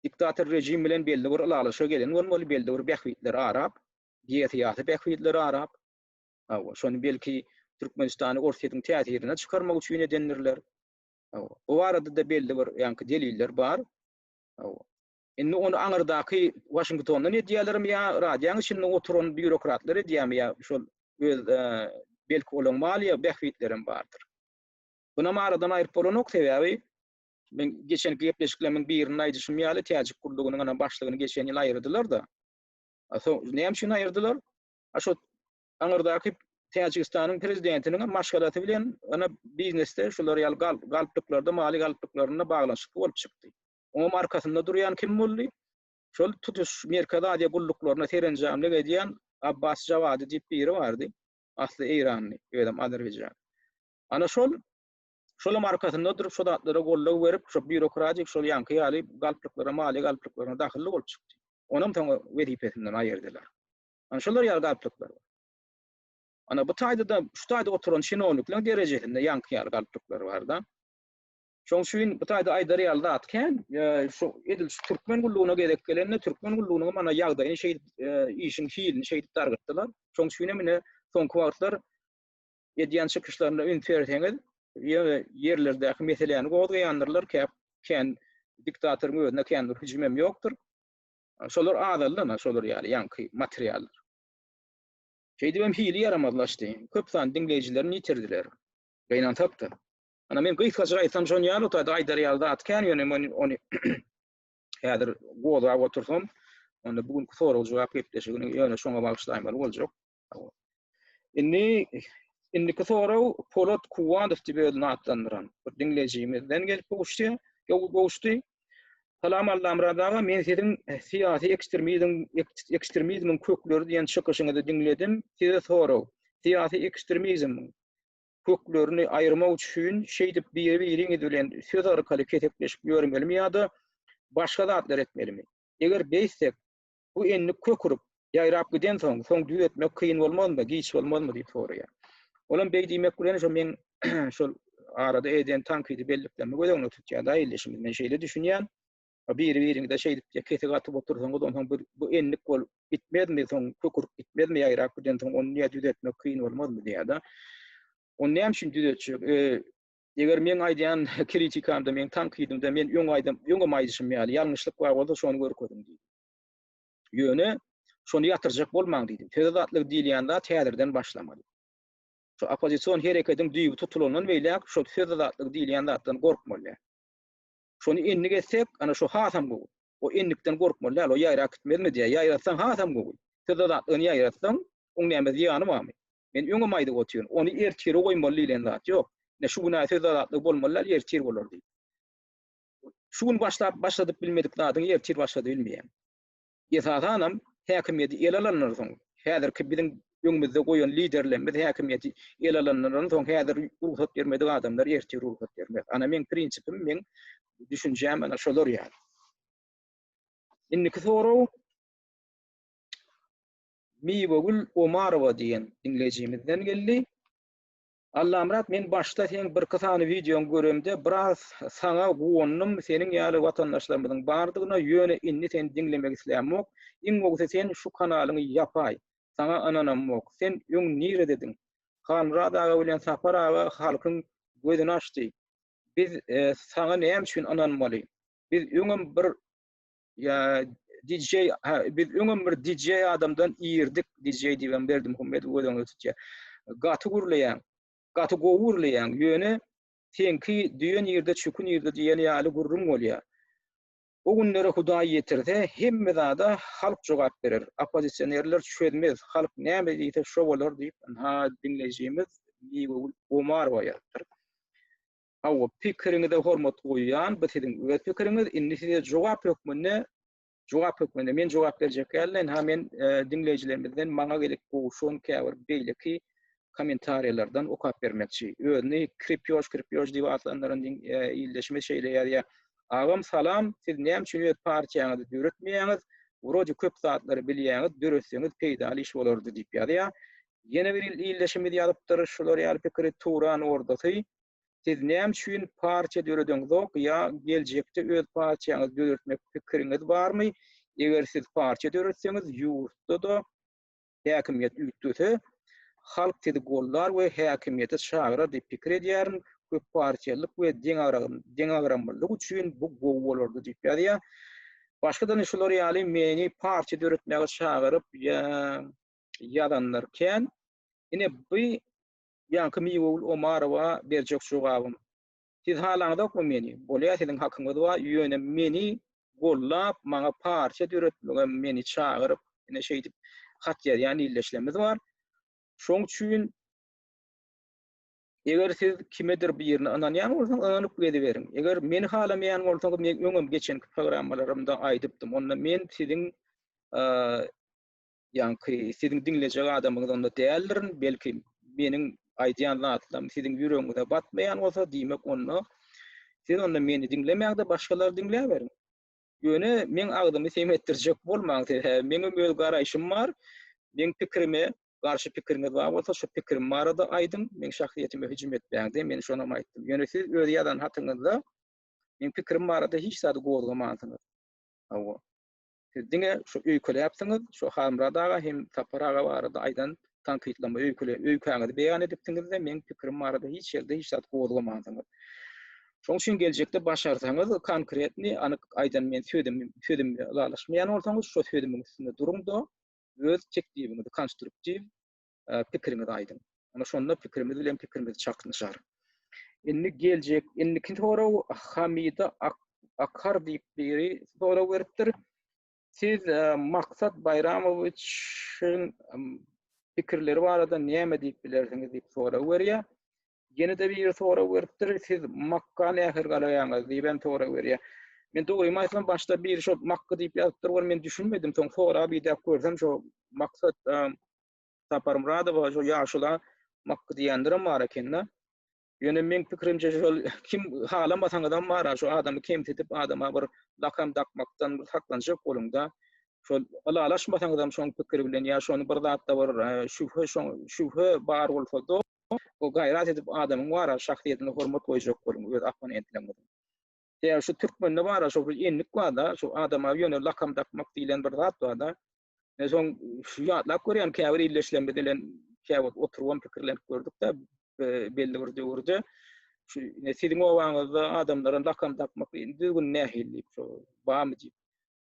diktator rejim bilen belli bir ylalaşyga gelen bolmaly, belli bir bähbitleri arap, geosyýasy bähbitleri arap, hawa, şony belki Türkmenistany Orsýetiň täsirine çykarmak üçin edendirler. Hawa, bu barada-da belli bir ýaňky deliller bar. Hawa. Indi ony aňyrdaky Waşingtondan edýärlermi ýa radioň içinde oturan býurokratlar edýärmi ýa şol öz e, belki olaň maliýe bähbitlerem bardyr. Bunam aradan aýryp bolanok sebäbi men geçen gepleşiklerimiň birinde aýdyşym ýaly täjik gullugynyň ana başlygyny geçen ýyl aýyrdylar-da. Soň näme üçin aýyrdylar? A şo aňyrdaky Täjigistanyň prezidentiniň maşgalasy bilen ana biznesde şular ýaly galplyklarda, maliýe galplyklarynda baglanyşykly bolup çykdy. Oňam arkasynda durýan kim boldy? Şol tutuş Merkezi Aziýa gulluklaryna serenjamlyk edýän Abbas Jawady diýip biri bardy. Asly eýranly, özem azerbaýjan. Ana şol şolam arkasynda durup şo zatlara goldaw berip, şo býurokratik şol ýaňky ýaly galplyklara, maliýe galplyklaryna dahylly bolup çykdy. Onam soňra wezipesinden aýyrdylar. Ana şolar ýaly galplyklar bar. Ana bu taýda-da şu taýda oturan çinownikleriň derejesinde ýaňky ýaly galplyklar bar-da. Şoň üçin bu taýda aýdar ýaly zat kän. Şu edil şu türkmen gullugyna gezek gelende türkmen gullugynyň mana ýagdaýyny şeýdip işiň hilini şeýdip dargytdylar. Şoň üçin hem ine soňky wagtlar edýän çykyşlarynda üns berseňiz, ýöne ýerlerdäki meseläni gozgaýandyrlar, käp kän diktatoryň özüne kän bir hüjüm hem ýokdur. Şolar azaldy ana şolar ýaly ýaňky materiallar. Şeýdip hem hili ýaramazlaşdy. Köp san diňleýjilerini ýitirdiler. Gynansak-da. Ana men gysgaça aýtsam şon ýaly otada aýdar ýaly zat kän ýöne men ony häzir gozgap otursam, onda bu günki sorag-jogap gepleşigini ýöne şoňa bagyşlaýmaly boljak. Indi indiki sorag Polat Kuwadow diýip özüni atlandyran bir diňleýjimizden gelip gowuşdy. Gowuşdy. Salam Allamyrat aga, men siziň syýasy ekstremizm ekstremizmiň kökleri diýen çykyşyňyzy diňledim. Size sorag. Syýasy ekstremizmiň köklerini aýyrmak üçin şeýdip biri-biriňiz bilen söz arkaly kesekleşip ýörmelimi ýa-da başga zatlar etmelimi? Eger beýtsek, bu endik kök urup, ýaýrap gidensoň, soň düzetmek kyn bolmazmy, giç bolmazmy diýip soraýar. Olam beý diýmek bilen şo meň şol arada eden tankydy belliklerimi göz öňünde tutýar-da ildeşimiz. Men şeýle düşünýän. Biri-biriňize şeýdip kesek atyp otursaňyz, onsoň bir bu endik bolup gitmezmi, soň kök urup gitmezmi, ýaýrap gidensoň ony niýe düzetmek kyn bolmazmy diýýär-de. Ony näme üçin düzetjek? E, eger meň aýdýan kritikamda, meň tankydymda men öň aýdam, öňem aýdyşym ýaly ýalňyşlyk bar bolsa şony görkeziň diýdim. Ýöne şony ýatyrjak bolmaň diýdim. Söz azatlygy diýilýän zat häzirden başlamaly. Şu oppozision hereketiň düýbi tutulandan beýläk şol söz azatlygy diýilýän zatdan gorkmaly. Şony endik etsek, ana şu hasam gowy. O endikden gorkmaly däl, o ýaýrap gitmezmi diýýär. Ýaýratsaň hasam gowy. Söz azatlygyny ýaýratsaň, oň näme zyýany barmy? Men öňem aýdyp otyryn, ony ertire goýmaly diýlen zat ýok. Ine şu gün-ä söz azatlygy bolmaly däl, ertir bolar diýip. Şu gün başlap başladyp bilmedik zadyňy ertir başlady bilmeýäň. Esasanam häkimiýeti ele alandan soň, häzirki biziň öňümizde goýan liderlerimiz häkimiýeti ele alandan soň häzir rugsat bermedik adamlar ertir rugsat bermez. Ana meň prinsipim, meň düşünjäm ana şolar ýaly. Indiki sorag Miwegül Omarowa diýen diňleýjimizden geldi. Allamyrat men başda seň birki sany wideoňy göremde biraz saňa guwandym seniň ýaly watandaşlarymyzyň bardygyna ýöne indi seni diňlemek islämok iň gowusy sen şu kanalyňy ýapaý saňa ynanamok sen öň niredediň Halmyrat aga bilen Sapar aga halkyň gözüni açdy biz saňa näme üçin ynanmaly biz öňem bir ýa DJ ha biz öňem bir DJ adamdan irdik DJ diýibem Berdimuhamedow göz öňünde tutýar. Gaty gürleýäň. Gaty gowy gürleýäň. Ýöne seňki düýe nirde, çüki nirde diýen ýaly gürrüň bolýar. O günlere Hudaý ýetirse, hemme zada halk jogap berer. Oppozisionerler çözmez. Halk näme diýse şo bolar diýip, ynha diňleýjimiz Miwegül Omarowa ýazypdyr. Hawa, pikiriňize hormat goýýan, bu siziň öz pikiriňiz. Indi size jogap hökmünde, jogap hökmünde men jogap berjek däl, ha men e, diňleýjilerimizden maňa gelip gowşan käbir beýleki kommentariýalardan okap bermekçi. Özüni Kripýoş Kripýoş diýip atlandyran e, ildeşimiz şeýle ýazýar. Agam salam, siz näme üçin öz partiýaňyzy döretmeýäňiz? Wrode köp zatlary bilýäňiz, döretseňiz peýdaly iş bolardy diýip ýazýar. Ýene bir ildeşimiz ýazypdyr şular ýaly pikiri Turan ordasy. Siz näme üçin partiýa döredeňzok ýa geljekde öz partiýaňyzy döretmek pikiriňiz barmy? Eger siz partiýa döretseňiz ýurtda-da häkimiýet üýtgese, halk sizi goldar we häkimiýete çagyrar diýip pikir edýärin. Köp partiýalylyk we deňagramlylyk üçin bu gowy bolardy diýip ýazýar. Başga-da şular ýaly meni partiýa döretmäge çagyryp ýazanlar kän. Ine bu Ýaňky Miwegül Omarowa berjek jogabym. Siz halaňyzokmy meni? Bolýa siziň hakyňyz bar, ýöne meni gollap, maňa partiýa döretmege meni çagyryp, ine şeýdip hat ýazýan ildeşlerimiz bar. Şoň üçin eger siz kimedir birine ynanýan bolsaňyz, ynanyp geziberiň. Eger meni halamaýan bolsaňyz, men öňem geçenki programmalarymda aýdypdym. Onda men siziň Ýaňky siziň diňlejek adamyňyz onda däldirin, belki meniň aýdýan zatlarym siziň ýüregiňize batmaýan bolsa, diýmek onda siz onda meni diňlemäň-de başgalary diňläberiň. Ýöne meň agzymy sem etdirjek bolmaň, sebäbi meňem öz garaýşym bar. Meň pikirime garşy pikiriňiz bar bolsa, şo pikirim barada aýdyň, meň şahsyýetime hüjüm etmäň-de, men şonam aýtdym. Ýöne siz öz ýazan hatyňyzda meň pikirim barada hiç zady gozgamansyňyz. Hawa. Siz diňe şu öýkeläpsiňiz, şu Halmyrat aga hem Sapar aga barada aýdan tankytlama öýkele öýkäňizi beýan edipsiňiz-de, meň pikirim barada hiç ýerde hiç zat gozgamansyňyz. Şoň üçin geljekde başarsaňyz konkretni anyk aýdan men sözüm sözüm bilen ylalaşmaýan bolsaňyz, şo sözümiň üstünde duruň-da, öz teklibiňizi konstruktiw pikiriňizi aýdyň. Ana şonda pikirimiz bilen pikirimiz çaknyşar. Indi geljek, indiki sorag Hamida Akar diýip biri sorag beripdir. Siz e, Maksat Baýramowiçiň pikirleri barada näme diýip bilersiňiz diýip sorag berýär. Ýene-de biri sorag beripdir, siz Makka nähili garaýaňyz diýip hem sorag berýär. Men dogrymy aýtsam başda biri şo Makka diýip ýazypdyr, ol men düşünmedim. Soň sorap idäp görsem şo Maksat e, Saparmyradowa şo ýaşula Makka diýendirem bar eken-de. Ýöne meň pikirimçe şol kim halamasaňyzam bar-a şu adamy kemsidip adama bir lakam dakmakdan bir saklanjak boluň-da. Şol ylalaşmasaňyzam şoň pikiri bilen ýa şony bir zatda bir e, şübhe şoň şübhe bar bolsa-da o gaýrat edip adamyň bar-a şahsyýetine hormat goýjak boluň öz opponentleriňiziň. Sebäbi şu türkmende bar-a şo bir endik bar-da, şu adama ýöne lakam dakmak diýlen bir zat bar-da. Men soň şu ýatlap görýän käbir ildeşlerimiz bilen käwagt oturybam pikirlenip gördük-de belli bir döwürde şu ine siziň obaňyzda adamlara lakam dakmak düzgün nähili diýip şu barmy diýip.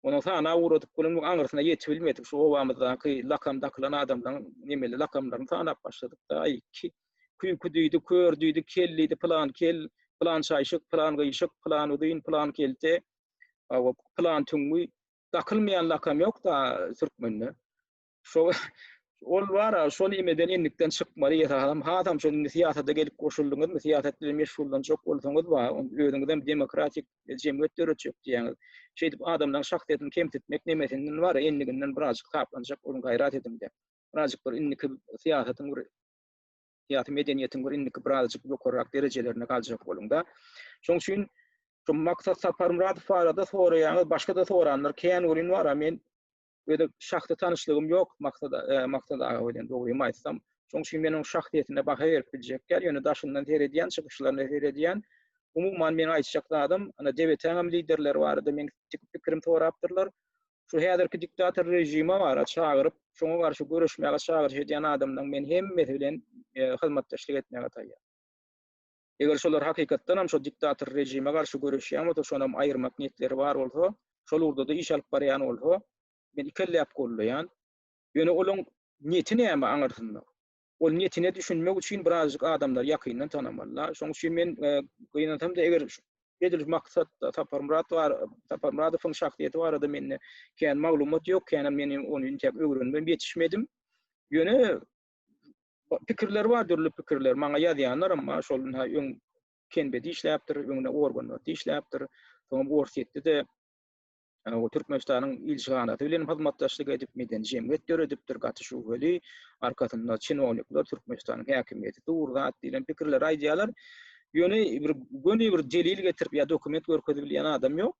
Onuň sanap ugradyp bilen aňyrsyna ýetip bilmedik şu obamyzdaky lakam dakylan adamlaryň nemeli lakamlaryny sanap başladyk-da. Aý küýki diýdi, kör diýdi, kel diýdi, pylan kel, pylan çaýşyk, pylan gyşyk, pylan uzyn, pylan kelte, pylan tüňňi dakylmaýan lakam ýok-da türkmende. Şo ol bar-a, şol imeden endikden çykmaly esasam hasam şol indi syýasata gelip goşuldyňyzmy, syýasat bilen meşgullanjak bolsaňyz bar, özüňizem demokratik jemgyýet döretjek diýýäňiz. Şeýdip adamlaryň şahsyýetini kemsitmek nemesinden bar, endiginden birazjyk saplanjak boluň, gaýrat ediň-de. Birazjyk bir indiki syýasatyň bir syýasy medeniýetiň bir indiki birazajyk ýokarrak derejelerine galjak boluň-da. Şoň üçin şu Maksat Saparmyradow barada soraýaňyz, başga-da soranlar kän welin bar-a, men özi şahsy tanyşlygym ýok Maksat e, Maksat aga bilen dogrymy aýtsam. Şoň üçin men onuň şahsyýetine baha berip biljek däl, ýöne daşyndan seredýän, çykyşlaryna seredýän. Umuman meň aýtjak zadym, ana DBT-niň liderleri barada meň pikirim sorapdyrlar. Şu häzirki diktator režime bara çagyryp, şoňa garşy göreşmäge çagyryş edýän adamlaryň men hemmesi bilen e, hyzmatdaşlyk etmäge taýýar. Eger şolar hakykatdan hem şo diktator režime garşy göreşýän bolsa, şonam aýyrmak niýetleri bar bolsa, şol ugurda-da iş alyp barýan bolsa, men ikelläp gollaýan. Ýöne olaň niýeti näme aňyrsynda? Ol niýetine düşünmek üçin birazjyk adamlary ýakyndan tanamaly-da. Şonuň üçin men e, gynansam-da eger edil maksat Saparmyrat bar, Saparmyradowyň şahsyýeti barada mende kän maglumat ýok, kän men ony intäk öwrenmem ýetişmedim. Ýöne pikirler bar, dürli pikirler. Maňa ýazýanlaram bar, şol öň Kenbede işläpdir, öňüne organlarda işläpdir. Soňam Orsýetde-de o Türkmenistanyň ilçihanasy bilen hyzmatdaşlyk edip, medeni jemgyýet döredipdir, gaty şübheli, arkasynda çinownikler, Türkmenistanyň häkimiýeti dur zat diýlen pikirleri aýdýarlar. Ýöne bir göni bir delil getirip ýa dokument görkezip bilýän adam ýok.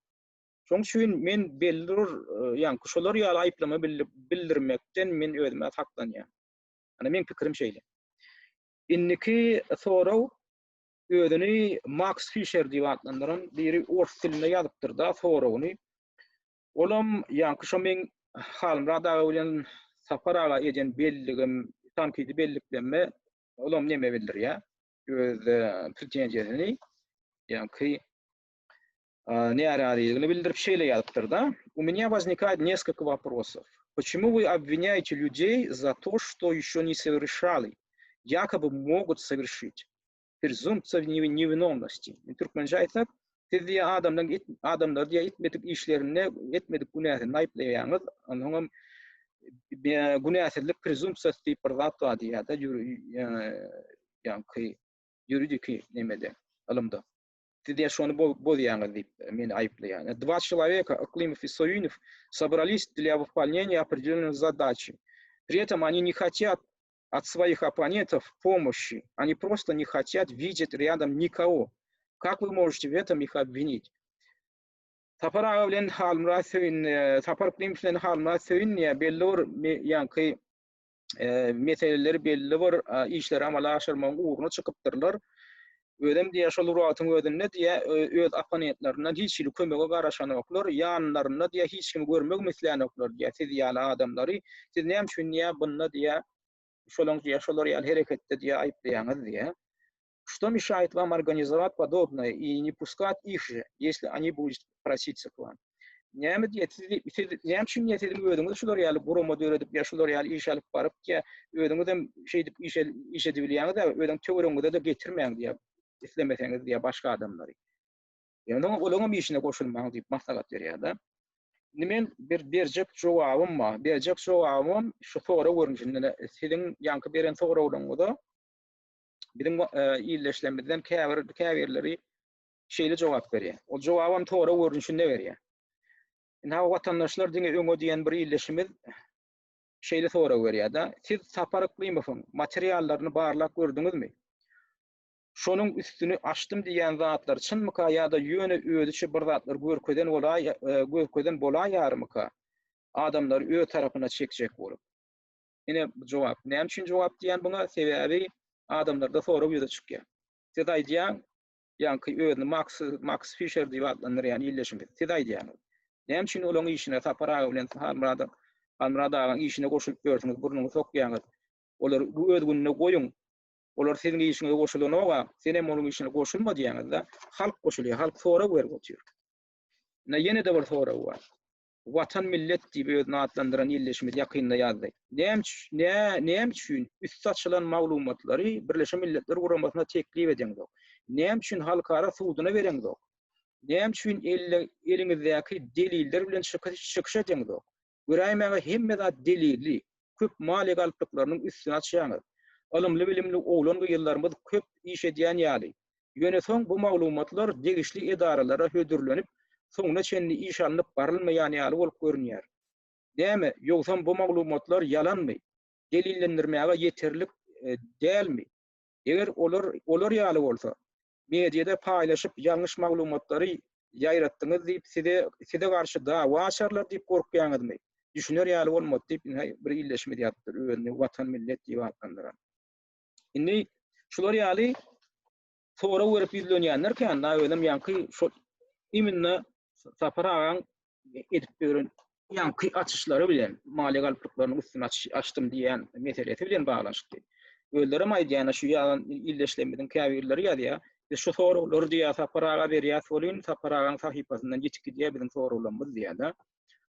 Şonuň üçin men belli bir, ýaňky şolar ýaly aýyplama bildirmekden men özüme saklanýan. Ana meň pikirim şeýle. Indiki sorag özüni Maks Fişer diýip atlandyran biri ors dilinde ýazypdyr-da soragyny. Olam ýaňky şo meň Halmyrat aga bilen Sapar aga eden belligim, tankydy belliklerime olam neme bildirýär? Öz e, pretenziýasyny, ýaňky närazylygyny bildirip şeýle ýazypdyr-da. У меня возникает несколько вопросов. Почему вы обвиняете людей за то, что еще не совершали, якобы могут совершить? Презумпция невиновности. Türkmençe aýtsak, siz diýe adamdan adamlar diýe etmedik işlerinde etmedik günäsini aýyplaýaňyz. Onsoňam günäsizlik prezumpsiýasy diýip bir zat bar diýýär-de, ýaňky ýuridiki nemede, ylymda. Siz diýe şony bozýaňyz diýip meni aýyplaýar. Два человека, Aklymov и Союнов, собрались для выполнения определенной задачи. При этом они не хотят от своих оппонентов помощи. Они просто не хотят видеть рядом никого. Как вы можете в этом их обвинить? Sapar aga bilen Halmyrat Söýün, e, Sapar Yklymov bilen Halmyrat Söýün diýe belli bir ýaňky e, meseleleri belli bir e, işleri amala aşyrmagyň ugruna çykypdyrlar. Özem diýä şol wagtyň özünde diýä öz opponentlerinden hiç hili kömege garaşanoklar, ýanlarynda diýä hiç kimi görmegem islänoklar diýä siz ýaly adamlary. Siz näme üçin diýä bunda diýä şolaň diýä şolar ýaly hereketde diýä aýyplaýaňyz diýä. Что мешает вам организовать подобное и не пускать их же, если они будут проситься к вам? Näme diýýär, siz, siz näme üçin diýýär, siziň özüňiz şular ýaly gurama döredip ýa şular ýaly iş alyp baryp diýýär, özüňiz hem şeýdip iş iş edibilýäňiz-ä, özüň töweregiňize-de getirmäň diýýär. Islemeseňiz diýýär başga adamlary. Ýöne olaryň işine goşulmaň diýip maslahat berýär-de. Indi men bir berjek jogabym bar. Berjek jogabym şu sorag görnüşinde siziň ýaňky beren soraglaryňyza biziň e, ildeşlerimizden käbir käbirleri şeýle jogap berýär. Ol jogabam sorag görnüşinde berýär. Indi watandaşlar diňe öňe diýen bir ildeşimiz şeýle sorag berýär-de, siz Sapar Yklymowyň materiallaryny barlap gördüňizmi? Şonuň üstüni açdym diýýän zatlary çynmyka ýa-da ýöne özüçe bir zatlar görkezen bolaý e, görkezen bolaýarmyka? Adamlary öz tarapyna çekjek bolup. Ine bu jogap. Näme üçin jogap diýýän buňa? Sebäbi adamlarda sorag ýüze çykýar. Siz aýdýaň, ýaňky özüni Max Max Fisher diýip atlandyrýan ildeşimiz. Siz aýdýaňyz. Näme üçin olaň işine Sapar aga bilen Halmyrat Halmyrat agaň işine goşulyp ýörsüňiz, burnuňy sokýaňyz. Olary öz gününe goýuň. Olar siziň işiňize goşulanok-a, sen hem onuň işine goşulma diýýäňiz-de, halk goşulýar, halk sorag berip otyr. Ine ýene-de bir sorag bar. Watan millet diýip özüni atlandyran ildeşimiz ýakynda ýazdy. Näme nä näme üçin üsti açylan maglumatlary Birleşen Milletler Guramasyna teklip edeňzok? Näme üçin halkara suduna bereňzok? Näme üçin elle eliňizdäki deliller bilen çykyş çykyş edeňzok? Göräýmäge hemme zat delilli, köp maliýe galplyklarynyň üstüni açýaňyz. Ylymly-bilimli oglan-gyzlarymyz köp iş edýän ýaly. Ýöne soň bu maglumatlar degişli edaralara hödürlenip, soňuna çenli iş alnyp barylmaýan ýaly bolup görünýär. Näme, ýogsam bu maglumatlar ýalanmy? Delillendirmäge ýeterlik dälmi? Eger olar olar ýaly bolsa, mediada paýlaşyp ýalňyş maglumatlary ýaýratdyňyz diýip size size garşy dawa açarlar diýip gorkýaňyzmy? Düşüner ýaly bolmady diýip ine bir ildeşimiz ýazypdyr özüni Watan millet diýip atlandyran. Indi şular ýaly sorag berip ýüzlenýänler kän da özem ýaňky şol iminna Sapar agaň edip ýören ýaňky açyşlary bilen maliýe galplyklarynyň üstüni açdym diýýän meselesi bilen baglanyşykly. Özlerem aýdýan şu ýazan ildeşlerimiziň käbirleri ýazýar. Biz şu soraglary diýýär Sapar aga berýäs welin Sapar agaň sahypasyndan ýitip gidýär biziň soraglarymyz diýýär-de.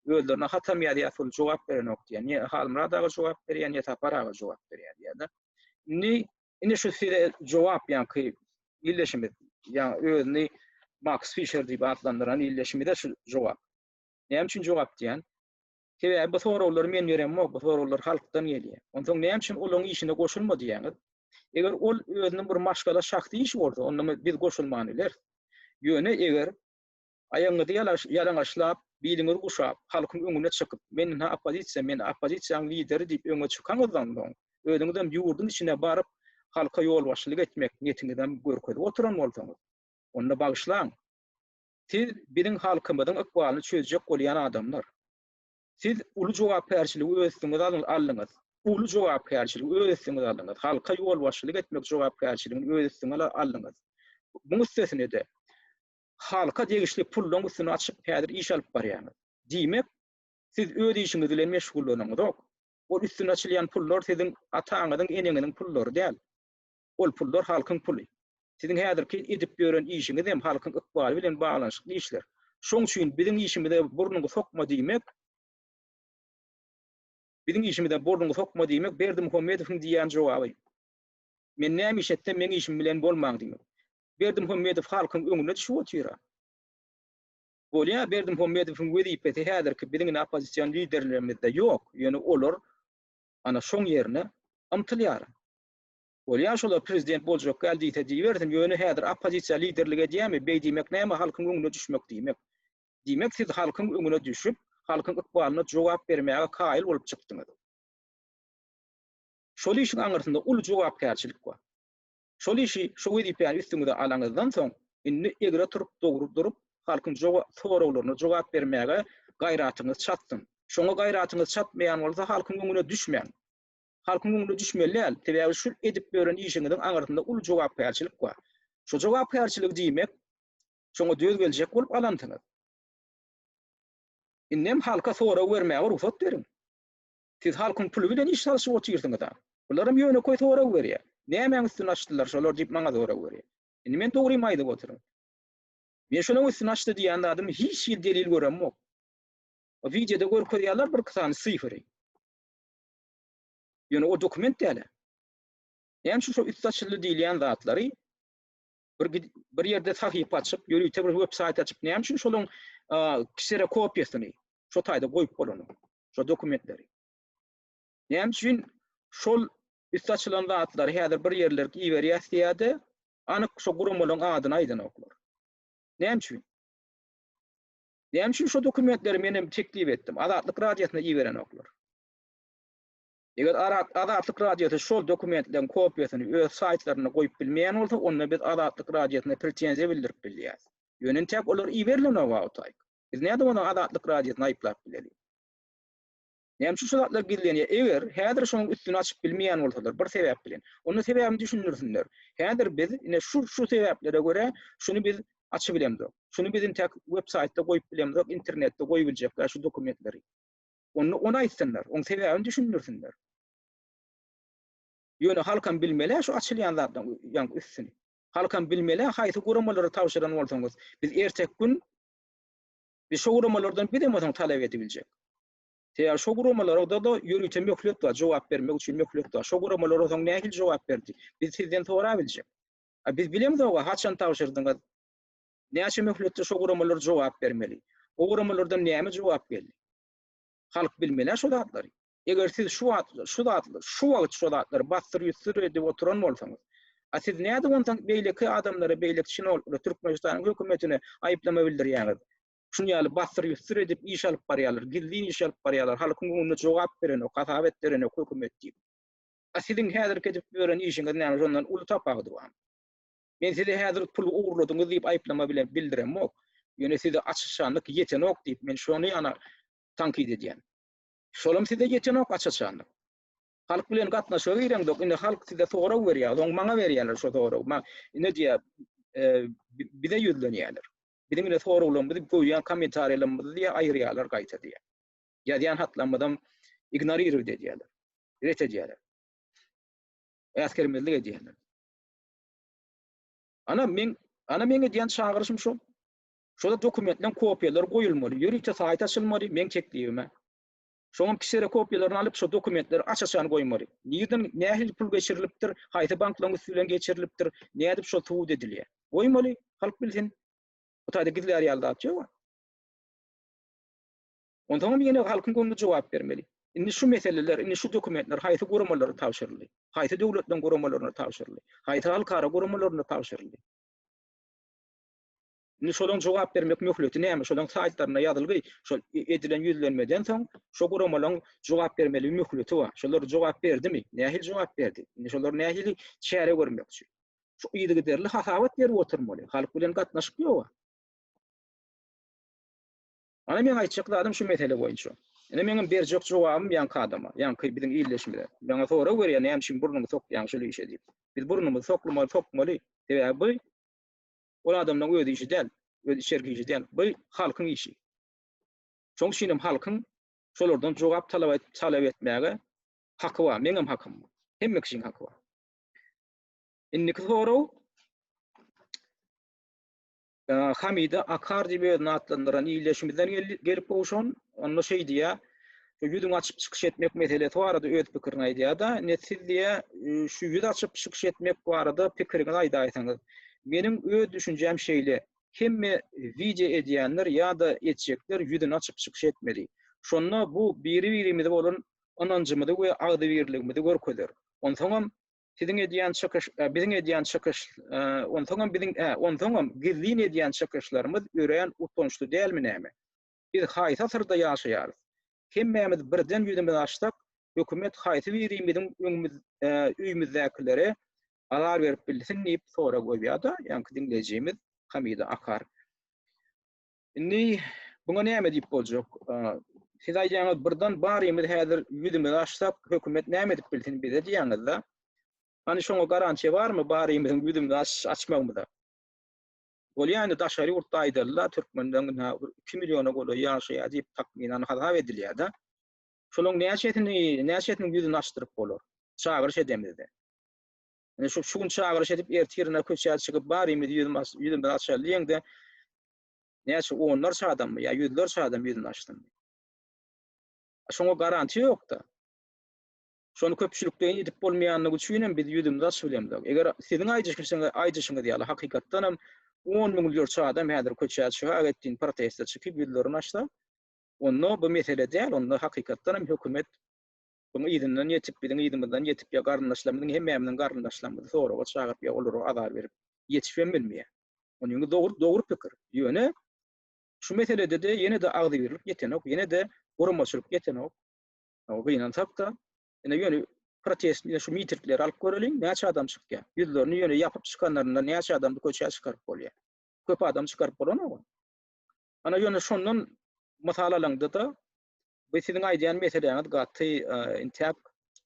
Özlerine hatam ýazýas ol jogap berenok diýýär. Ne Halmyrat aga jogap berýär, ne Sapar aga jogap berýär diýýär-de. Indi indi şu size jogap ýaňky ildeşimiz ýa özüni Max Fisher diýip atlandyran ildeşimize şu jogap. Näme üçin jogap diýen? Sebäbi bu soraglary men beremok, bu soraglar halkdan gelýär. Onsoň näme üçin olaryň işine goşulma diýýäňiz? Eger ol özüniň bir maşgala şahsy işi bolsa, onda biz goşulman bileris. Ýöne eger aýagyňyzy ýalaňaçlap, biliňizi guşap, halkyň öňüne çykyp, men ynha oppozisiýa, men oppozisiýanyň lideri diýip öňe çykaňyzdan soň, özüňizem ýurduň içine baryp, halka ýolbaşçylyk etmek niýetiňizem görkezip oturan bolsaňyz, onda bagyşlaň, Siz biziň halkymyzyň ykbalyny çözjek bolýan adamlar. Siz uly jogapkärçiligi öz üstüňize aldyňyz. Uly jogapkärçiligi öz üstüňize aldyňyz. Halka ýolbaşçylyk etmek jogapkärçiligini öz üstüňe aldyňyz. Muň üstesine-de halka degişli pullaryň üstüni açyp häzir iş alyp barýaňyz. Diýmek, siz öz işiňiz bilen meşgullanaňyzok. Ol üstüni açylýan pullar siziň ataňyzyň, eneňiziň pullary däl. Ol pullar halkyň puly. Siziň häzirki edip ýören işiňiz hem halkyň ykbaly bilen baglanyşykly işler. Şoň üçin biziň işimize burnuňy sokma diýmek, biziň işimize burnuňy sokma diýmek Berdimuhamedowyň diýýän jogaby. Men näme iş etsem meň işim bilen bolmaň diýmek. Berdimuhamedow halkyň öňüne düşüp otyr-a. Bolýa Berdimuhamedowyň wezipesi häzirki biziň ine oppozision liderlerimizde ýok. Ýöne olar ana şoň ýerine ymtylýar. Bolýa şolar prezident boljak däl diýse diýibersin, ýöne häzir oppozisiýa liderlik edýämi, beý diýmek näme halkyň öňüne düşmek diýmek. Diýmek siz halkyň öňüne düşüp, halkyň ykbalyna jogap bermäge kaýyl bolup çykdyňyz. Şol işiň aňyrsynda uly jogapkärçilik bar. Şol işi, şu wezipäni üstüňize alaňyzdan soň, indi egre turup, dogry durup, halkyň soraglaryna jogap bermäge gaýratyňyz çatsyn. Şoňa gaýratyňyz çatmaýan bolsa halkyň öňüne düşmäň. Halkyň öňüne düşmeli däl. Sebäbi şu edip ýören işiňiziň aňyrsynda uly jogapkärçilik bar. Şu jogapkärçiligi diýmek, şoňa döz geljek bolup alansyňyz. Indem halka sorag bermäge rugsat beriň. Siz halkyň puly bilen iş salyşyp otyrsyňyz-a. Bularam ýönekeý sorag berýär. Nämäň üstüni açdylar şolar diýip maňa sorag berýär. Indi men dogrymy aýdyp otyryn. Men şolaň üstüni açdy diýýän zadymy hiç hili delil göremok. O wideoda görkezýärler birki sany sifri. Ýöne o dokument däl. Näme üçin şo üsti açyldy diýilýän zatlary? Bir bir ýerde sahypa açyp, ýörite bir web saýt açyp, näme üçin şolaryň kserokopiýasyny şo taýda goýup bolanok? Şo dokumentleri. Näme üçin şol üsti açylan zatlary häzir bir ýerlere iberýäs diýýär-de, anyk şo guramalaryň adyny aýdanoklar. Näme üçin? Näme üçin şo dokumentleri men hem teklip etdim, Azatlyk Radiosyna iberenoklar? Eger Azatlyk Radiosy şol dokumentleriň kopiýasyny öz saýtlarynda goýup bilmeýän bolsa, onda biz Azatlyk Radiosyna pretenziýa bildirip bilýäris. Ýöne entäk olar iberilenok awtaýk. Biz nädip onda Azatlyk Radiosyny aýyplap bileli? Näme üçin şu zatlar gizlenýär? Eger häzir şonuň üstüni açyp bilmeýän bolsalar, bir sebäp bilen, onda sebäbini düşündirsinler. Häzir biz ine şu şu sebäplere görä şuny biz açybilemzok. Şuny biz entäk web saýtda goýup bilemzok, internetde goýubiljekler şu dokumentleri. Onda ony aýtsynlar, oň sebäbini düşündirsinler. Ýöne halkam bilmeli şu açylýan zatlaryň ýaňky üstüni. Halkam bilmeli haýsy guramalara tabşyran bolsaňyz, biz ertek gün biz şo guramalardan bizem bolsaň talap edibiljek. Sebäbi şo guramalarda-da ýörite möhlet bar, jogap bermek üçin möhlet bar. Şo guramalar soň nähili jogap berdi? Biz sizden sorabiljek. A biz bilemzok, haçan tabşyrdyňyz? Näçe möhletde şo guramalar jogap bermeli? O guramalardan näme jogap geldi? Halk bilmeli şo zatlary. Eger siz şu wagt şu zatlar, şu wagt şu zatlary bassyr-ýüssür edip oturan bolsaňyz, a siz nädip onsoň beýleki adamlara, beýleki çinowniklara, Türkmenistanyň hökümetine aýyplama bildirýäňiz? Şuny ýaly bassyr-ýüssür edip iş alyp barýarlar, gizlin iş alyp barýarlar, halkyň öňünde jogap berenok, hasap etdirenok hökümet diýip. A siziň häzirki edip ýören işiňiz näme şondan uly tapawudy barmy? Men size häzir pul ogurladyňyz diýip aýyplama bilen bildiremok. Ýöne size aç-açanlyk ýetenok diýip men şony ana tankyt edýän. Şolam size ýetenok aç-açanlyk. Halk bilen gatnaşyga gireňzok, indi halk size sorag berýär, soň maňa berýärler şo soragy. Ma ine diýýär, e, bize ýüzlenýärler. Biziň ine soraglarymyzy goýýan kommentariýalarymyzy diýýär, aýyrýarlar gaýta diýýär. Ýazýan hatlarymyzam ignorirowat edýärler. Ret edýärler. Äsgermezlik edýärler. Ana men ana meň edýän çagyryşym şol. Şoda dokumentleriň kopiýalary goýulmaly, ýörite saýt açylmaly, meň teklibime. Şoňam kserokopiýalaryny alyp şo dokumentleri aç-açan goýmaly. Nirden nähili pul geçirilipdir, haýsy banklaryň üsti bilen geçirilipdir, nädip şol subut edilýär. Goýmaly, halk bilsin. Bu taýda gizlär ýaly zat ýok. Onsoňam ýene halkyň öňünde jogap bermeli. Indi şu meseleler, indi şu dokumentler haýsy guramalara tabşyryldy? Haýsy döwletleriň guramalaryna tabşyryldy? Haýsy halkara guramalaryna tabşyryldy? Indi şolaryň jogap bermek möhleti näme? Şolaryň saýtlarynda ýazylgy, şol edilen ýüzlenmeden soň şo guramalaryň jogap bermeli möhleti bar. Şolar jogap berdimi? Nähili jogap berdi? Indi şolar nähili çäre görmekçi? Şu yzygiderli hasabat berip oturmaly. Halk bilen gatnaşyk ýok. Ana meň aýtjak zadym şu mesele boýunça. Ine meňem berjek jogabym ýaňky adama, ýaňky biziň ildeşimize. Maňa sorag berýär, näme üçin burnuňy sokýaň şul işe diýip. Biz burnumyzy soklamaly, sokmaly. Sebäbi bu ol adamlaryň öz işi däl, öz içerki işi däl. Bu halkyň işi. Şonuň üçin hem halkyň şolardan jogap talap talap etmäge haky bar, meňem hakym bar. Hemme kişiň haky bar. Indiki sorag Hamida Akar diýip özüni atlandyran ildeşimizden gelip gowşan, onda şeý diýýär, şu ýüzüňi açyp çykyş etmek meselesi barada öz pikirini aýdýar-da, ine siz diýýär, şu ýüz açyp çykyş etmek barada pikiriňizi aýdaýsaňyz. Meniň öz düşünjäm şeýle, hemme wideo edýänler ýa-da etjekler ýüzüni açyp çykyş etmeli. Şonda bu biri-birimize bolan ynanjymyzy we agzybirligimizi görkezer. Onsoňam Siziň edýän çykyş, biziň edýän çykyş, onsoňam biziň, hä, onsoňam gizlin edýän çykyşlarymyz örän utançly dälmi näme? Biz haýsy asyrda ýaşaýarys? Hemmämiz birden ýüzümizi açsak, hökümet haýsy birimiziň öňümiz, öýümizdäkilere azar berip bilsin diýip sorag goýýar-da, ýaňky diňleýjimiz Hamida Akar. Indi buňa näme diýip boljak? Siz aýdýaňyz, birden barymyz häzir ýüzümizi açsak, hökümet näme edip bilsin bize diýýäňiz-de. Hany şoňa garantiýa barmy barymyzyň ýüzümizi açmagymyza? Bolýa indi daşary ýurtda aýdaly-da, türkmenden ynha bir 2 milliona golaý ýaşaýar diýip takmynan hasap edilýär-de. Şolaryň näçesini, näçesiniň ýüzüni açdyryp bolar? Çagyryş edemizde. Indi şu şu gün çagyryş edip, ertirine köçä çykyp barymyz ýüzümizi açaly diýeňde, Näçe onlarça adammy ýa ýüzlerçe adam ýüzüni açsynmy? Şoňa garantiýa ýok-da. Şony köpçülikleýin edip bolmaýanlygy üçin hem biz ýüzümizi açyp bilemzok. Eger siziň aýdyşyňyz aýdyşyňyz ýaly hakykatdan hem on müňlerçe adam häzir köçä çykagetdin proteste çykyp ýüzlerini açsa, onda bu mesele däl, onda hakykatdan hem hökümet buň yzyndan ýetip, biziň yzymyzdan ýetip ýa garyndaşlarymyzyň hemmämiziň garyndaşlarymyzy soraga çagyryp ýa olara azar berip ýetişibem bilmeýär. Onuň dogry dogry pikir. Ýöne şu meselede-de ýene-de agzybirlik ýetenok, ýene-de guramaçylyk ýetenok. Gynansak-da, ine ýöne protest, ine şu mitingleri alyp göreliň, näçe adam çykýar? Ýüzlerini ýöne ýapyp çykanlaryndan näçe adamy köçä çykaryp bolýar? Köp adam çykaryp bolanok. Ana ýöne şondan mysal alaňda-da, bu siziň aýdýan meseläňiz gaty intäk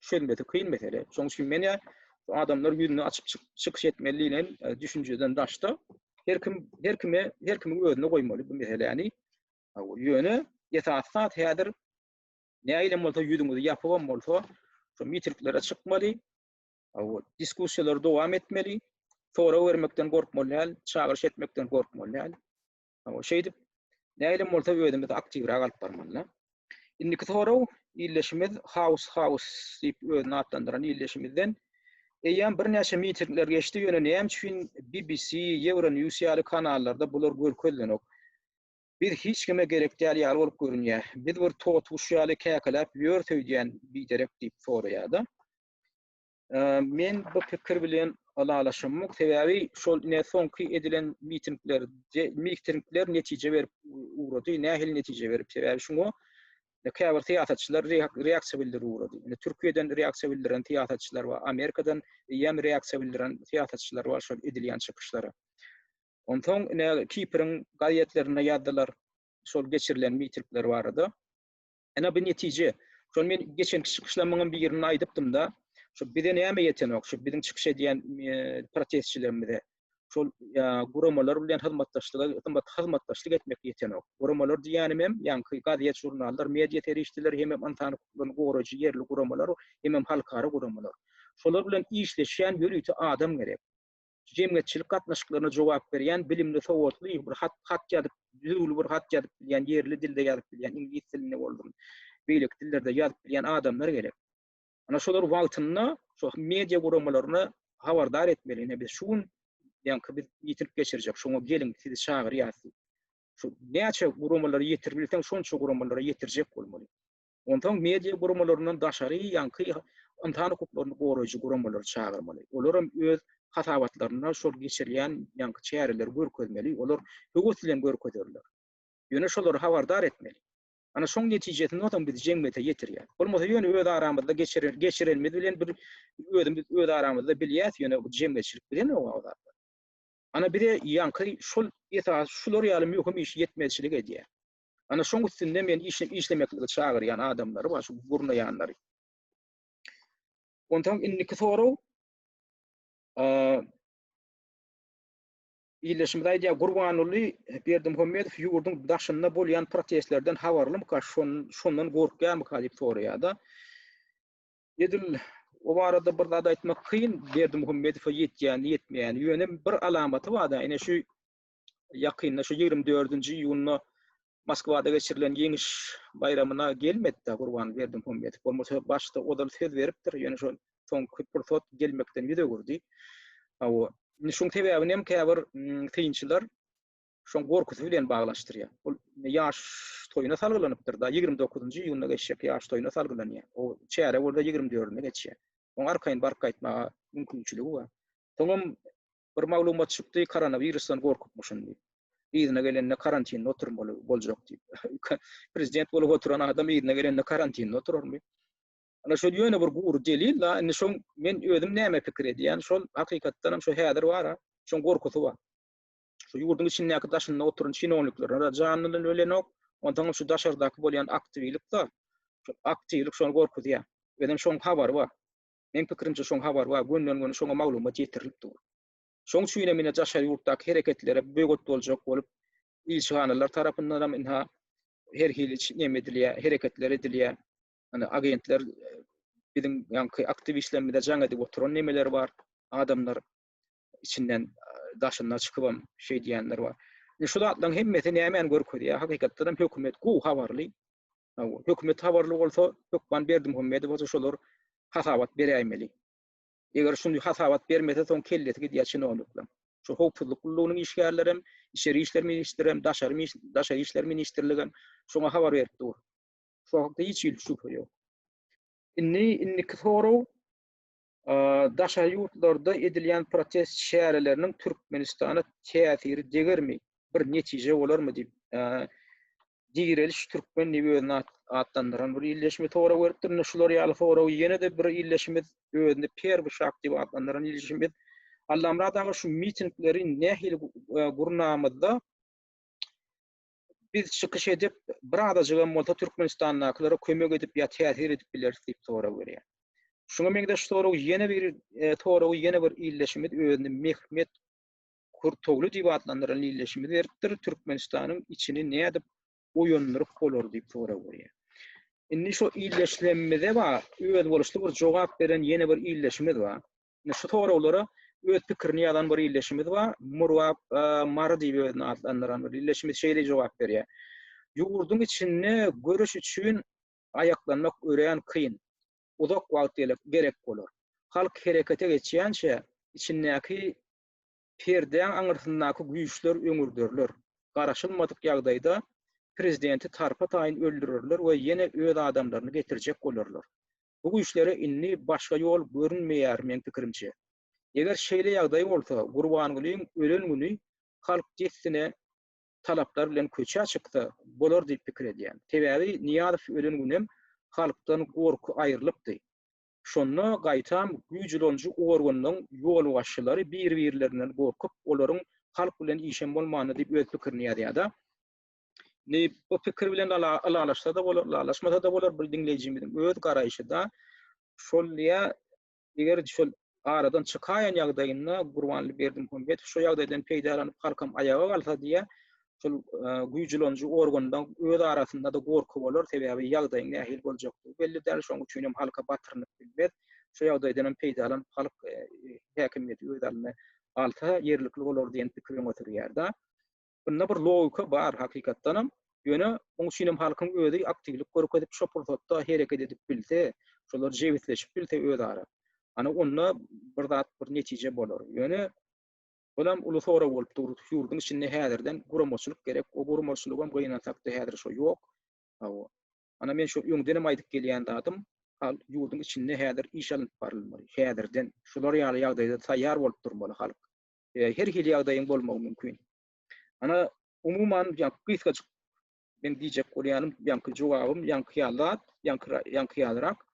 çözmesi kyn mesele. Şonuň üçin men adamlar ýüzüni açyp çykyş etmeli diýlen düşünjeden daşda her kim her kime her kimiň özüne goýmaly bu meseläni. Ýöne esasy zat häzir Nähilem bolsa ýüzüňizi ýapybam bolsa, şo mitinglere çykmaly, diskussiýalary dowam etmeli, sorag bermekden gorkmaly däl, çagyryş etmekden gorkmaly däl. Şeýdip, nähilem bolsa özümizi aktiwräk alyp barmaly. Indiki sorag ildeşimiz House House diýip özüni atlandyran ildeşimizden. Eýýäm birnäçe mitingler geçdi, ýöne näme üçin BBC, Euronews ýaly kanallarda bular görkezilenok? Biz hiç kime gerek däl ýaly bolup görünýär. Biz bir totuguş ýaly käkeläp ýörüs öýdýän biderek diýip soraýar-da. Men bu pikir bilen ylalaşamok. Sebäbi şol ine soňky edilen mitingler, mitingler netije berip ugrady. Nähili netije berip? Sebäbi şuňa käbir syýasatçylar reaksiýa bildirip ugrady. Ine Türkiýeden reaksiýa bildiren syýasatçylar bar, Amerikadan eýýäm reaksiýa bildiren syýasatçylar bar şol edilýän çykyşlara. Onsoň ine Kipriň gazetlerinde ýazdylar şol geçirilen mitingler barada. Ine bu netije. Şol men geçenki çykyşlarymyň birinde aýdypdym-da, şu bize näme ýetenok, şu biziň çykyş edýän e, protestçilerimize şol guramalar bilen hyzmatdaşlyga hyzmat hyzmatdaşlyk etmek ýetenok. Guramalar diýýänim hem ýaňky gazet, žurnallar, media serişdeleri hem hem ynsan hukuklaryny goraýjy ýerli guramalar, hem hem halkara guramalar. Şolar bilen işleşýän ýörite adam gerek. jemgyýetçilik gatnaşyklaryna jogap berýän bilimli, sowatly, bir hat hat ýazyp, düzüwli bir hat ýazyp bilýän, ýerli dilde ýazyp bilýän, iňlis dilinde bolsun, beýleki dillerde ýazyp bilýän adamlar gerek. Ana şolar wagtynda şu media guramalaryna habardar etmeli. Ine biz şu gün ýaňky biz miting geçirjek, şoňa geliň, sizi çagyrýas diýip. Şu näçe guramalara ýetirip bilseň, şonça guramalara ýetirjek bolmaly. Onsoň media guramalaryndan daşary ýaňky ynsan hukuklaryny goraýjy guramalary çagyrmaly. Olaram öz hasabatlarynda şol geçirilýän ýaňky çäreleri görkezmeli. Olar höwes bilen görkezerler. Ýöne şolary habardar etmeli. Ana şoň netijesinde onsoň biz jemgyýete ýetirýäs. Bolmasa ýöne öz aramyzda geçirer, geçirenimiz bilen bir özümiz öz aramyzda bilýäs, ýöne jemgyýetçilik bilenok o zatlary. Ana bize ýaňky şol esasy şular ýaly möhüm iş ýetmezçilik edýär. Ana şoň üstünde men işlemekligi çagyrýan adamlary bar, şu gurnaýanlary. Onsoň indiki sorag ildeşimiz aýdýar, Gurbanguly Berdimuhamedow ýurduň daşynda bolýan protestlerden habarlymyka, şondan gorkýarmyka diýip soraýar-da. Edil o barada bir zat aýtmak kyn, Berdimuhamedowa ýetýäni, ýetmeýäni. Ýöne bir alamaty bar-da, ine şu ýakynda şu 24-nji iýunda Moskwada geçirilen Ýeňiş baýramyna gelmedi-de Gurban Berdimuhamedow. Bolmasa başda ozal söz beripdir, ýöne şol soňky pursat gelmekden ýüz öwürdi. Hawa, indi şuň sebäbini hem käbir synçylar şoň gorkusy bilen baglaşdyrýar. Ol ýaş toýuna salgylanypdyr-da, 29-njy iýunda geçjek ýaş toýuna salgylanýar. O çäre bolsa 24-ünde geçýär. Oň arkaýyn baryp gaýtmaga mümkinçiligi bar. Soňam Bir maglumat çykdy, koronawirusdan gorkupmyşyn diýip. Yzyna gelende karantinde oturmaly boljak diýip. Prezident bolup oturan adam yzyna gelende karantinde oturarmy? Ana şol ýöne bir gury delil da, indi şoň men özüm näme pikir edýän, şol hakykatdan hem şo häzir bar-a, şoň gorkusy bar. Şu ýurduň içindäki daşynda oturan çinowniklere janyny bilenok, onsoň şu daşardaky bolýan aktiwlik da, şu aktiwlik şony gorkuzýar. Özem şoň habary bar. Meň pikirimçe şoň habary bar, gönden-göni şoňa maglumat ýetirilip dur. Şoň üçin hem ine daşary ýurtdaky hereketlere böwet boljak bolup, ilçihanalar tarapyndan hem ynha her hili neme edilýär, hereketler edilýär. Ýani agentler biziň ýaňky aktiwistlerimize jaň edip oturan nemeler bar, adamlar içinden daşynda çykyp hem şeý diýenler bar. Indi şu zatlaryň hemmesi nämäni görkezýär? Hakykatdan hem hökümet gowy habarly. Hökümet habarly bolsa, hökman Berdimuhamedow bolsa şolar. Hasabat beräýmeli. Eger şuny hasabat bermese soň kellesi gidýär çinownikleriň. Şu howpsuzlyk gullugynyň işgärlerem, içeri işler ministrem, daşary daşary işler ministrligem şoňa habar berip dur. Şu hakda hiç hili şübhe ýok. Indi indiki sorag daşary ýurtlarda edilýän protest çäreleriniň Türkmenistana täsiri degermi, bir netije bolarmy diýip, Direliş türkmen diýip özüni atlandyran bir ildeşimiz sorag beripdir. Indi şular ýaly soragy ýene-de bir ildeşimiz özüni Perwi şak diýip atlandyran ildeşimiz Allamyrat aga şu mitingleri nähili gurnamyzda biz çykyş edip bir azajygam bolsa Türkmenistandakylara kömek edip ýa täsir edip bileris diýip sorag berýär. Şuňa meňzeş soragy ýene bir soragy ýene bir ildeşimiz özüni Mehmet Kurtogly diýip atlandyran ildeşimiz beripdir, Türkmenistanyň içini nädip oýandyryp bolar diýip sorag berýär. Indi şu ildeşlerimize bar, özboluşly bir jogap beren ýene bir ildeşimiz bar. Indi şu soraglara öz pikirini ýazan bir ildeşimiz bar, Murgap Mary diýip özüni atlandyran bir ildeşimiz şeýle jogap berýär. Ýurduň içinde göreş üçin aýaklanmak örän kyn. Uzak wagt gerek bolar. Halk herekete geçýänçä, içindäki perdäň aňyrsyndaky güýçler öňürderler. Garaşylmadyk ýagdaýda prezidenti tarpa-taýyn öldürerler we ýene öz adamlaryny getirjek bolarlar. Bu güýçlere indi başga ýol görünmeýär meň pikirimçe. Eger şeýle ýagdaý bolsa, Gurbangulyň ölen güni halk dessine talaplar bilen köçä çyksa bolar diýip pikir edýän. Sebäbi Nyýazow ölen günem halkdan gorky aýrylypdy. Şonda gaýtam güýç ulanyjy organlaň ýolbaşçylary bir-birlerinden gorkup, olaryň halk bilen işem bolmandy diýip öz pikirini ýazýar-da. Indi bu pikir bilen ylalaşsa-da bolar, ylalaşmasa-da bolar, bu diňleýjimiziň öz garaýşy-da. Şol diýýär, Eger şol aradan çykaýan ýagdaýynda Gurbanly Berdimuhamedow şo ýagdaýdan peýdalanyp halkam aýaga galsa diýýär, şol güýç ulanyjy organda öz arasynda-da gorky bolar, sebäbi ýagdaýyň nähili boljakdygy belli däl, şonuň üçin hem halka batyrynyp bilmez. Şo ýagdaýdan hem peýdalanyp halk häkimiýeti öz eline alsa ýerlikli bolar diýen pikir öňe sürýär-de. Bunda bir logika bar hakykatdanam. Ýöne oň üçin hem halkyň özi aktiwlik görkezip şo pursatda hereket edip bilse, şolar jebisleşip bilse özara. Ana onda bir zat bir netije bolar. Ýöne bulam uly sorag bolup dur. Ýurduň içinde häzirden guramaçylyk gerek. O guramaçylygam gynansakda häzir şo ýok. Hawa. Ana men şo öňdenem aýdyp gelýän zadym, hal ýurduň içinde häzir iş alnyp barylmaly. Häzirden şular ýaly ýagdaýda taýýar bolup durmaly halk. Her hili ýagdaýyň bolmagy mümkin. Ana, umuman, ýa gysgajyk men diýjek bolýanym, ýaňky jogabym, ýaňky ýaly zat, ýaňky ýaňky ýalyrak.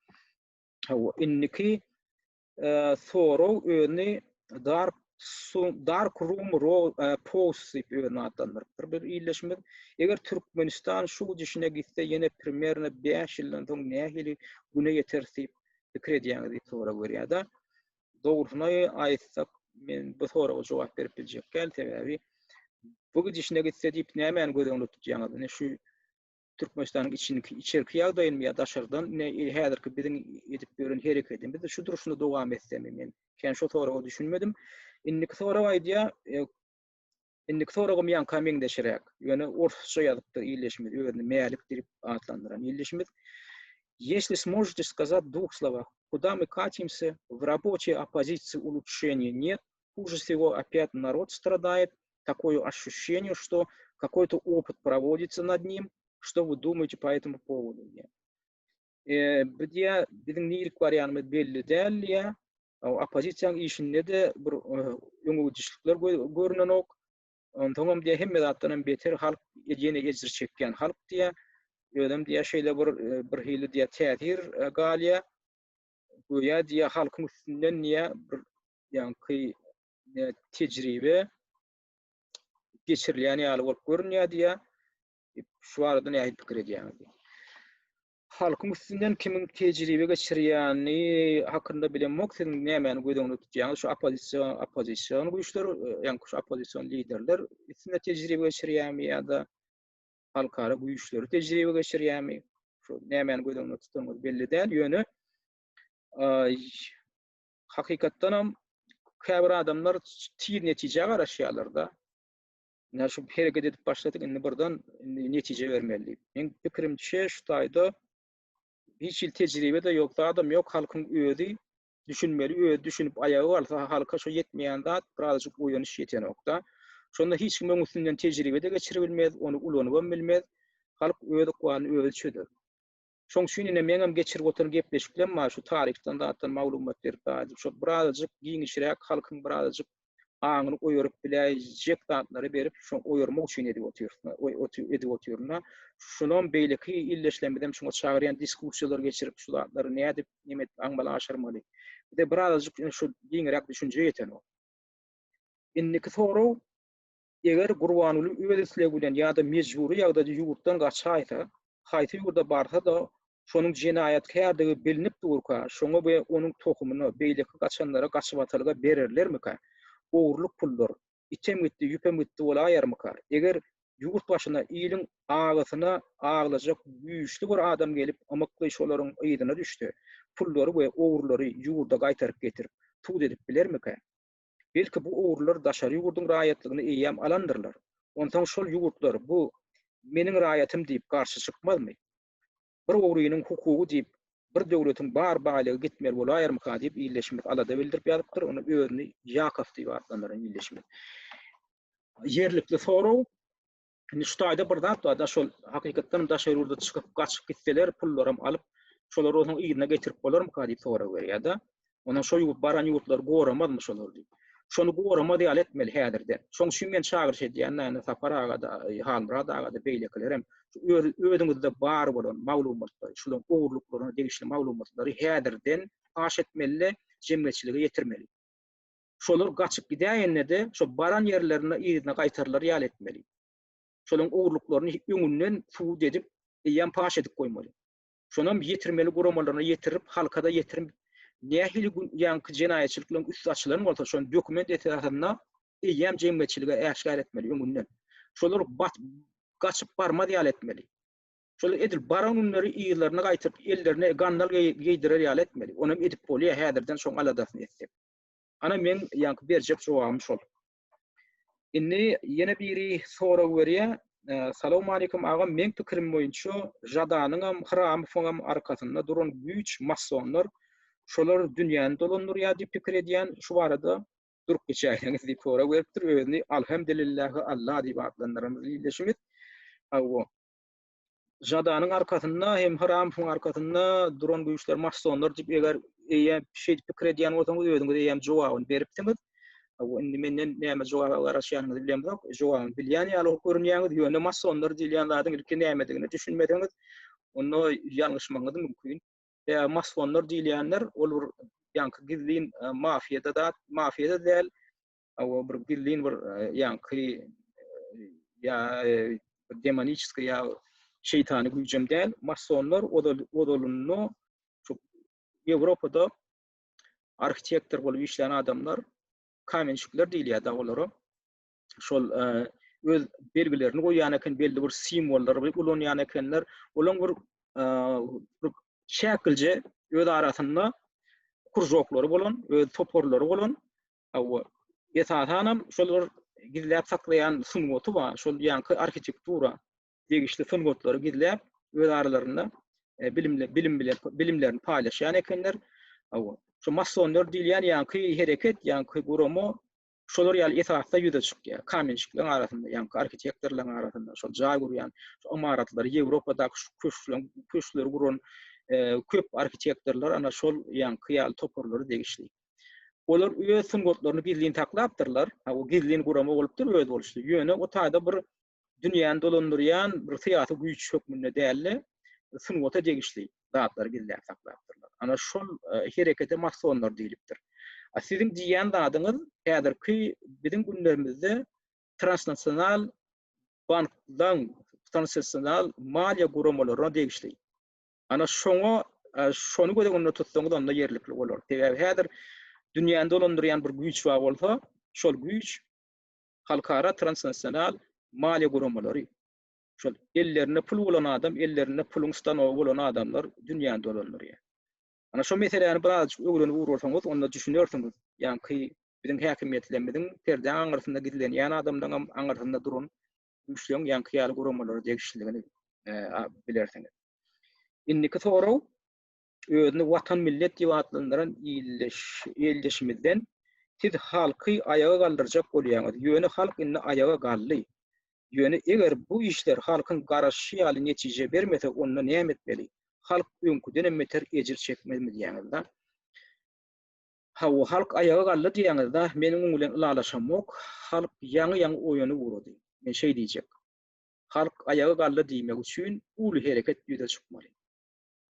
Hawa, indiki e, sorag özüni Dark Dark Room e, Post diýip özüni atlandyrypdyr bir ildeşimiz. Eger Türkmenistan şu gidişine gitse, ýene primerno 5 ýyldan soň nähili güne ýeter diýip pikir edýäňiz diýip sorag berýär-de. Dogrusyny aýtsak, men bu soraga jogap berip biljek däl, sebäbi bu gidişine gitse diýip nämäni göz öňünde tutýaňyz? Ine şu Türkmenistanyň içinki içerki ýagdaýyny ýa daşardan ine häzirki biziň edip ýören hereketimiz şu durşuna dowam etsemi men kän şo soraga düşünmedim. Indiki sorag aýdýar, e, Indiki soragym ýaňka meňzeşiräk. Ýöne orsça ýazypdyr ildeşimiz, özüni Mälik diýip atlandyran ildeşimiz. Если сможете сказать в двух словах, куда мы катимся, в работе оппозиции улучшения нет, хуже всего опять народ страдает, такое ощущение, что какой-то опыт проводится над ним. Что вы думаете по этому поводу? E, bu diýä biziň nirik barýanymyz belli däl diýä. Oppozisiýanyň işinde-de bir öňe gidişlikler görünenok. Onsoňam diýä hemme zatdan hem beter halk ýene ejir çekýän halk diýä. Özem diýä şeýle bir bir hili diýä täsir galýa. Göýä diýä halkyň üstünden diýä bir ýaňky tejribe geçirilýän ýaly bolup görünýär diýä. Şu barada nähili pikir edýäňiz diýä. Halkyň üstünden kimiň tejribe geçirýäni hakynda bilemok, siziň nämäni göz öňünde tutýaňyz? Şu oppozisiýa, oppozision güýçler, ýaňky şu oppozision liderler üstünde tejribe geçirýärmi ýa-da halkara güýçleri tejribe geçirýärmi? Şu nämäni göz öňünde tutanyňyz belli däl, ýöne hakykatdanam käbir adamlar tiz netijä garaşýarlar-da. Ine şu hereket edip başladyk, indi birden indi netije bermeli diýip. Meň pikirimçe şu taýda Hiç hili tejribe-de ýok, zadam ýok, halkyň özi düşünmeli, özi düşünip aýaga galsa, halka şo ýetmeýän zat, birazajyk oýanyş ýetenok-da. Şonda hiç kim oň üstünden tejribe-de geçiribilmez, ony ulanybam bilmez. Halk öz ykbalyny özi çözer. Şoň üçin ine meňem geçirip oturan gepleşiklem bar, şu taryhdan zatdan maglumat berip zat edip, şo birazajyk giňişräk halkyň birazajyk aňyny oýaryp biläýjek zatlary berip, şo oýarmak üçin edip otyrys, edip otyryn-da. Şunam beýleki ildeşlerimizem şuňa çagyrýan diskussiýalar geçirip, şu zatlary nädip neme edip aňmaly aşyrmaly. Bize birazajyk şu giňräk düşünje ýetenok. Indiki sorag, Eger Gurbanguly öz islegi bilen ýa-da mejbury ýagdaýda ýurtdan gaçaýsa, haýsy ýurda barsa-da, şonuň jenaýatkärdigi bilnip durka, şoňa we onuň tohumyna, beýleki gaçanlara gaçybatalga bererlermikä? Ogurlyk pullar, item gitdi, ýüpem gitdi bolaýarmyka? Eger ýurt başyna iliň agysyna aglajak güýçli bir adam gelip, ymykly şolaryň yzyna düşse, pullary we ogrulary ýurda gaýtaryp getirip, sud edip bilermikä? Belki bu ogrular daşary ýurduň raýatlygyny eýýäm alandyrlar. Onsoň şol ýurtlar bu meniň raýatym diýip garşy çykmazmy? Bir ogrynyň hukugy diýip bir döwletiň bar baýlygy gitmeli bolaýarmyka diýip ildeşimiz alada bildirip ýazypdyr. Ony özüni Ýakow diýip atlandyran ildeşimiz. Ýerlikli sorag. Indi şu taýda bir zat bar-da, şol hakykatdan hem daşary ýurda çykyp, gaçyp gitseler, pullaram alyp, şolary onsoň yzyna getirip bolarmyka diýip sorag berýär-de. Onsoň şo ýurt, baran ýurtlary goramazmy şolar diýip. Şony goramaz ýaly etmeli häzirden. Şoň üçin men çagyryş edýän-de, indi Sapar aga-da, Halmyrat aga-da, beýlekilerem şu öz, özüňizde bar bolan maglumatlary, şularyň ogurlyklaryna degişli maglumatlary häzirden paş etmeli-de, jemgyýetçilige ýetirmeli. Şolar gaçyp gidäýende-de, şo baran ýerlerine yzyna gaýtarylar ýaly etmeli. Şolaryň ogurlyklaryny öňünden subut edip, eýýäm paş edip goýmaly. Şonam ýetirmeli guramalaryna ýetirip, halka-da ýetirip, nähili gün ýaňky jenaýatçylyklaryň üsti açylan bolsa, şony dokument esasynda eýýäm jemgyýetçilige äşgär etmeli öňünden. Şolar gaçyp barmaz ýaly etmeli. Şolar edil baran günleri yzlaryna gaýtyp, ellerine gandal geýdirer ýaly etmeli. Onam edip bolýar häzirden şoň aladasyny etsek. Ana meň ýaňky berjek jogabym şol. Indi ýene biri sorag berýär. Salowmalikim agam, meň pikirim boýunça Žadanyňam, Hramowyňam arkasynda duran güýç masonlar, şolar dünýäni dolandyrýar diýip pikir edýän, şu barada durup geçäýseňiz diýip sorag beripdir. Özüni Alhamdulillah Allah diýip atlandyran ildeşimiz. Hawa. Žadanyň arkasynda hem Hramowyň arkasynda duran güýçler masonlar diýip eger eýýäm şeýdip pikir edýän bolsaňyz özüňiz eýýäm jogabyny beripsiňiz. Bu indi menden näme jogaba garaşýanyňyzy bilemzok. Jogabyny bilýän ýaly bolup görünýäňiz, ýöne masonlar diýilýän zadyň ilki nämedigine düşünmeseňiz, onda ýalňyşmagyňyz mümkin. Ýa masonlar diýilýänler ol bir ýaňky gizlin e, mafiýada zat, mafiýada däl, Hawa bir gizlin bir ýaňky ýa demoniçeskiý ýa şeýtany güýjem däl. Masonlar ozal ozalynda şu Ýewropada arhitektor bolup işlän adamlar, kamenşikler diýilýär da olara. Şol öz belgilerini goýýan eken, belli bir simwollary ulanýan ekenler. Olaň bir bir şäkilje öz arasynda kružoklary bolan, öz toparlary bolan Hawa. Esasanam şol bir gizläp saklaýan sungaty bar. Şol ýaňky arhitektura degişli sungatlary gizläp öz aralarynda e, bilimle bilim bilen bilimlerini paýlaşýan ekenler. Hawa. Şu masonlar diýilýän ýaňky hereket, ýaňky gurama şolar ýaly esasda ýüze çykýar. Kamenşikleriň arasynda, ýaňky arhitektorlaryň arasynda, şol jaý gurýan, şu ymaratlary Ýewropadaky şu köşkleriň köşkleri guran e, köp arhitektorlar ana şol ýaňky ýaly toparlara degişli. Olar öz sungatlaryny gizlin saklapdyrlar. Ha, o gizlin gurama bolupdyr özboluşly. Ýöne o taýda bir dünýäni dolandyrýan bir syýasy güýç hökmünde däl-de, sungata degişli zatlary gizläp saklapdyrlar. Ana şol e, herekete masonlar diýlipdir. A siziň diýýän zadyňyz häzirki biziň günlerimizde transnasional banklaryň, transnasional maliýe guramalaryna degişli. Ana şoňa şony göz öňünde tutsaňyz onda ýerlikli bolar. Sebäbi häzir dünýäni dolandyrýan bir güýç bar bolsa, şol güýç halkara transnasional maliýe guramalary. Şol ellerinde pul bolan adam, ellerinde puluň stanogy bolan adamlar dünýäni dolandyrýar. Ana şo meseläni birazajyk öwrenip ugrasaňyz, onda düşünersiňiz. Ýaňky biziň häkimiýetlerimiziň perdäň aňyrsynda gizlenýän adamlaryň aňyrsynda duran güýçleň ýaňky ýaly guramalara degişliligini bilersiňiz. Indiki sorag. Özüni watan millet diýip atlandyran ildeş ildeşimizden siz halky aýaga galdyrjak bolýaňyz, ýöne halk indi aýaga galdy. Ýöne eger bu işler halkyň garaşyşy ýaly netije bermese onda näme etmeli? Halk öňküdenem beter ejir çekmezmi diýýäňiz-da. Hawa, halk aýaga galdy diýýäňiz-da, men oň bilen ylalaşamok. Halk ýaňy-ýaňy oýanyp ugrady. Men şeý diýjek. Halk aýaga galdy diýmek üçin uly hereket ýüze çykmaly.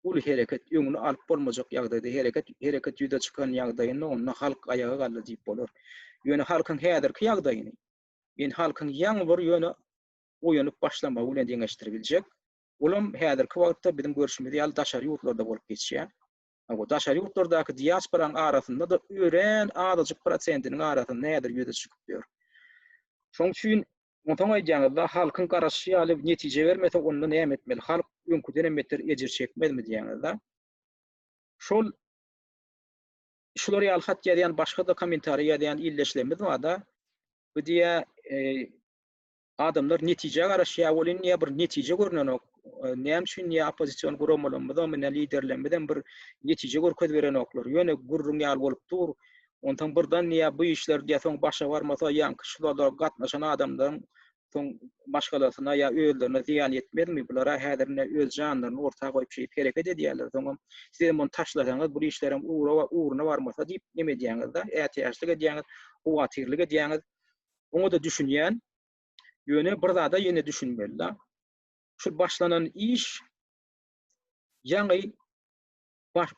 Uly hereket, öňüni alyp bolmajak ýagdaýda hereket, hereket ýüze çykan ýagdaýynda onda halk aýaga galdy diýip bolar. Ýöne halkyň häzirki ýagdaýyny men halkyň ýaňy bir ýöne oýanyp başlamagy bilen deňeşdirip biljek. Olam häzirki wagtda biziň görşümiz ýaly daşary ýurtlarda bolup geçýär. Hawa, daşary ýurtlardaky diasporaň arasynda-da örän azajyk prosentiniň arasynda häzir ýüze çykyp ýör. Şoň üçin onsoň aýdýaňyzda halkyň garaşyşy ýaly netije bermese onda näme etmeli? Halk öňküdenem beter ejir çekmezmi diýýäňizda. Şol şular ýaly hat ýazýan başga-da kommentariý ýazýan ildeşlerimiz barda. Bu diýä e, adamlar netijä garaşýar welin diýä bir netije görnenok. Näme üçin diýä oppozision guramalarymyzam ine liderlerimizem bir netije görkezip berenoklar. Ýöne gürrüň ýaly bolup dur. Onsoň birden diýä bu işler diýä soň başa barmasa ýaňky şulara gatnaşan adamlaryň soň maşgalasyna ýa özlerine zyýan ýetmezmi? Bular-a häzir ine öz janlaryny orta goýup şeýdip hereket edýärler. Soňam sizem ony taşlasaňyz bu işlerem ugra ugruna barmasa diýip neme edýäňiz-da, ätiýaçlyk edýäňiz, howatyrlyk edýäňiz. Oňa-da düşünýän. Ýöne bir zada ýene düşünmeli-de. Şu başlanan iş ýaňy baş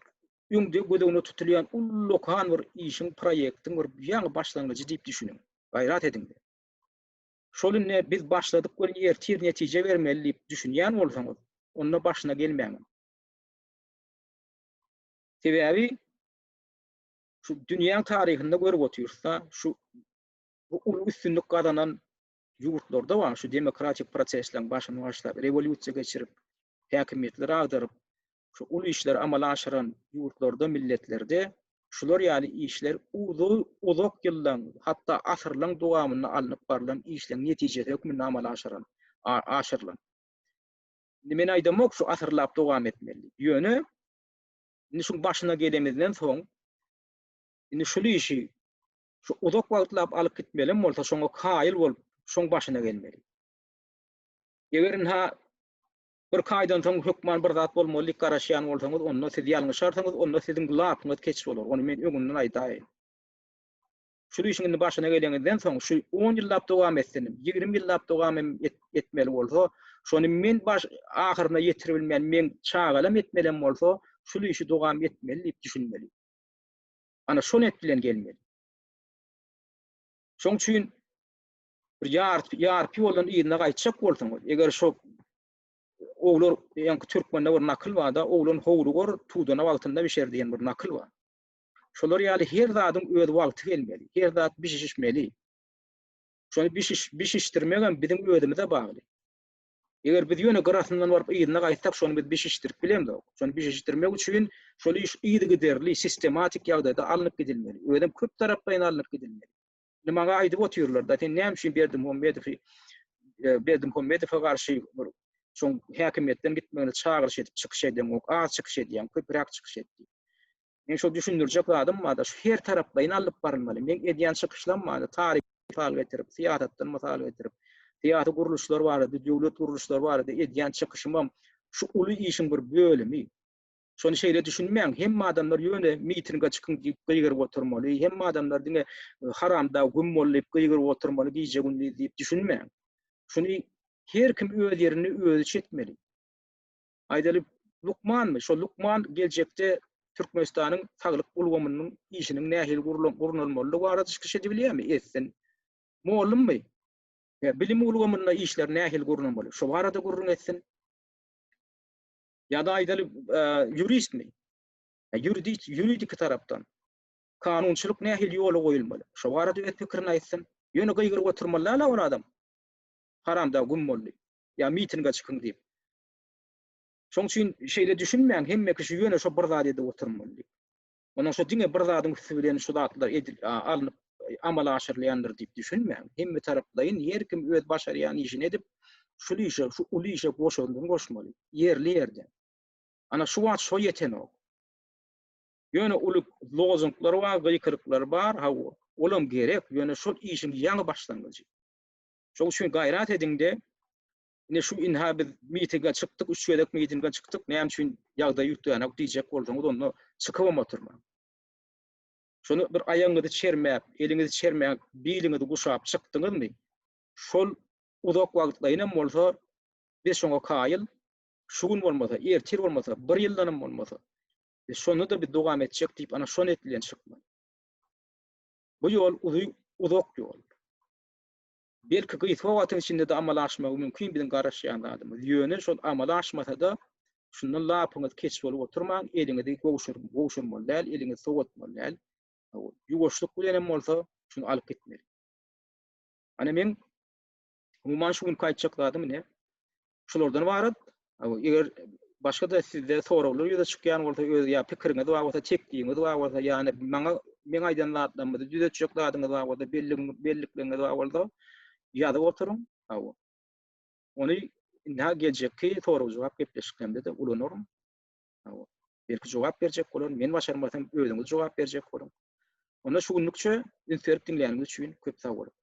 öňde göz öňünde tutulýan ullakan bir işiň, proýektiň bir ýaňy başlangyjy diýip düşüniň. Gaýrat ediň. Şol indi biz başladyk welin ertir netije bermeli diýip düşünýän bolsaňyz, onda başyna gelmäň. Sebäbi şu dünýäň taryhynda görüp otyrys-da, şu bu uly üstünlik gazanan ýurtlarda bar, şu demokratik prosesleriň başyny başlap, rewolýusiýa geçirip, häkimiýetleri agdaryp, şu uly işleri amala aşyran ýurtlarda, milletlerde şular ýaly işler uzy uzak ýyllaň, hatda asyrlaň dowamynda alnyp barlan işleň netijesi hökmünde amala aşyran, aşyrylan. Indi men aýdamok şu asyrlap dowam etmeli diýip. Ýöne indi şuň başyna gelemizden soň indi şul işi şu uzak wagtlap alyp gitmelem bolsa şoňa kaýyl bolup şoň başyna gelmeli. Eger ynha bir aýdan soň hökman bir zat bolmaly diýip garaşýan bolsaňyz, onda siz ýalňyşarsyňyz, onda siziň lapyňyz keç bolar. Ony men öňünden aýdaýyn. Şu işiň indi başyna geleňizden soň, şu 10 ýyllap dowam etsin, 20 ýyllap dowam hem et, etmeli bolsa, şony men baş ahyryna ýetirip bilmän, men çagalam etmelem bolsa, şu işi dowam etmeli diýip düşünmeli. Ana şo net bilen gelmeli. Şoň üçin bir ýarpy ýarpy ýoldan yzyna gaýtjak bolsaňyz, eger şo oglar, ýaňky türkmende bir nakyl bar-da, oglan howlugar, tudana wagtynda bişer diýen bir nakyl bar. Şolar ýaly her zadyň öz wagty gelmeli, her zat bişişmeli. Şony bişiş, bişişdirmegem biziň özümize bagly. Eger biz ýöne gyrasyndan baryp yzyna gaýtsak, şony biz bişişdirip bilemzok. Şony bişişdirmek üçin şol iş yzygiderli, sistematik ýagdaýda alnyp gidilmeli. Özem köp taraplaýyn alnyp gidilmeli. Indi maňa aýdyp otyrlar-da, sen näme üçin Berdimuhamedowy e, Berdimuhamedowa garşy bir şoň häkimiýetden gitmegine çagyryş edip çykyş edeňok, az çykyş edýäň, köpräk çykyş et diýip. Men şo düşündirjek zadym bar-da, şu her taraplaýyn alnyp barylmaly. Men edýän çykyşlarym bar-da, taryh mysal getirip, syýasatdan mysal getirip, syýasy gurluşlar barada, döwlet gurluşlary barada edýän çykyşymam şu uly işiň bir bölümi. Şony şeýle düşünmäň, hemme adamlar ýöne mitinge çykyň diýip gygyryp oturmaly, hemme adamlar diňe e, haramdag güm bol diýip gygyryp oturmaly gije-gündiz diýip düşünmäň. Şuny her kim öz ýerinde özi çekmeli. Aýdaly, lukmanmy? Şol lukman geljekde Türkmenistanyň saglyk ulgamynyň işiniň nähili gurnalmalydygy barada çykyş edibilýärmi? Etsin. Mollummy? Bilim ulgamynda işler nähili gurnalmaly? Şo barada gürrüň etsin. Ýa-da aýdaly, ýuristmi? Ýuridik, ýuridiki tarapdan kanunçylyk nähili ýola goýulmaly? Şo barada öz pikirini aýtsyn. Ýöne gygyryp oturmaly däl ol adam. Haramdag güm boldy. Ýa mitinge çykyň diýip. Şoň üçin şeýle düşünmäň, hemme kişi ýöne şo bir zat edip oturmaly diýip. Onuň şo diňe bir zadyň üsti bilen şu zatlar edil alnyp amala aşyrylýandyr diýip düşünmäň. Hemme taraplaýyn her kim öz başarýan işini edip, şul işe, şu uly işe goşandyny goşmaly. Ýerli ýerden. Ana şu wagt şo ýetenok. Ýöne uly lozunglar bar, gykylyklar bar, hawa, olam gerek, ýöne şol işiň ýaňy başlangyjy. Şoň üçin gaýrat ediň-de, ine şu inha biz mitinge çykdyk, üç gezek mitinge çykdyk, näme üçin ýagdaý üýtgänok diýjek bolsaňyz, onda çykybam oturmaň. Şony bir aýagyňyzy çermäp, eliňizi çermäp, biliňizi guşap çykdyňyzmy, şol uzak wagtlaýynam bolsa biz şoňa kaýyl, şu gün bolmasa, ertir bolmasa, bir ýyldanam bolmasa, biz şonda-da biz dowam etjek diýip, ana şo net bilen çykmaly. Bu ýol uzy uzak ýol. Belki gysga wagtyň içinde-de amala aşmagy mümkin biziň garaşýan zadymyz. Ýöne şol amala aşmasa-da, şundan lapyňyz keç bolup oturmaň, eliňizi gowşur, gowşurmaly däl, eliňizi sowatmaly däl. Ýuwaşlyk bilen hem bolsa şuny alyp gitmeli. Ana men umuman şu günki aýtjak zadym ine şulardan ybarat. Eger başga-da sizde soraglar ýüze çykýan bolsa, öz ýa pikiriňiz bar bolsa, teklibiňiz bar bolsa, ýa-ni maňa meň aýdan zatlarymyzy düzetjek zadyňyz bar bolsa, belligiňiz, bellikleriňiz bar bolsa, ýazyp oturyň. Hawa. Ony indi geljekki sorag-jogap gepleşiklerimde-de ulanaryn. Hawa. Belki jogap berjek bolaryn, men başarmasam özüňiz jogap berjek boluň. Onda şu günlükçe üns berip diňläniňiz üçin köp sag boluň.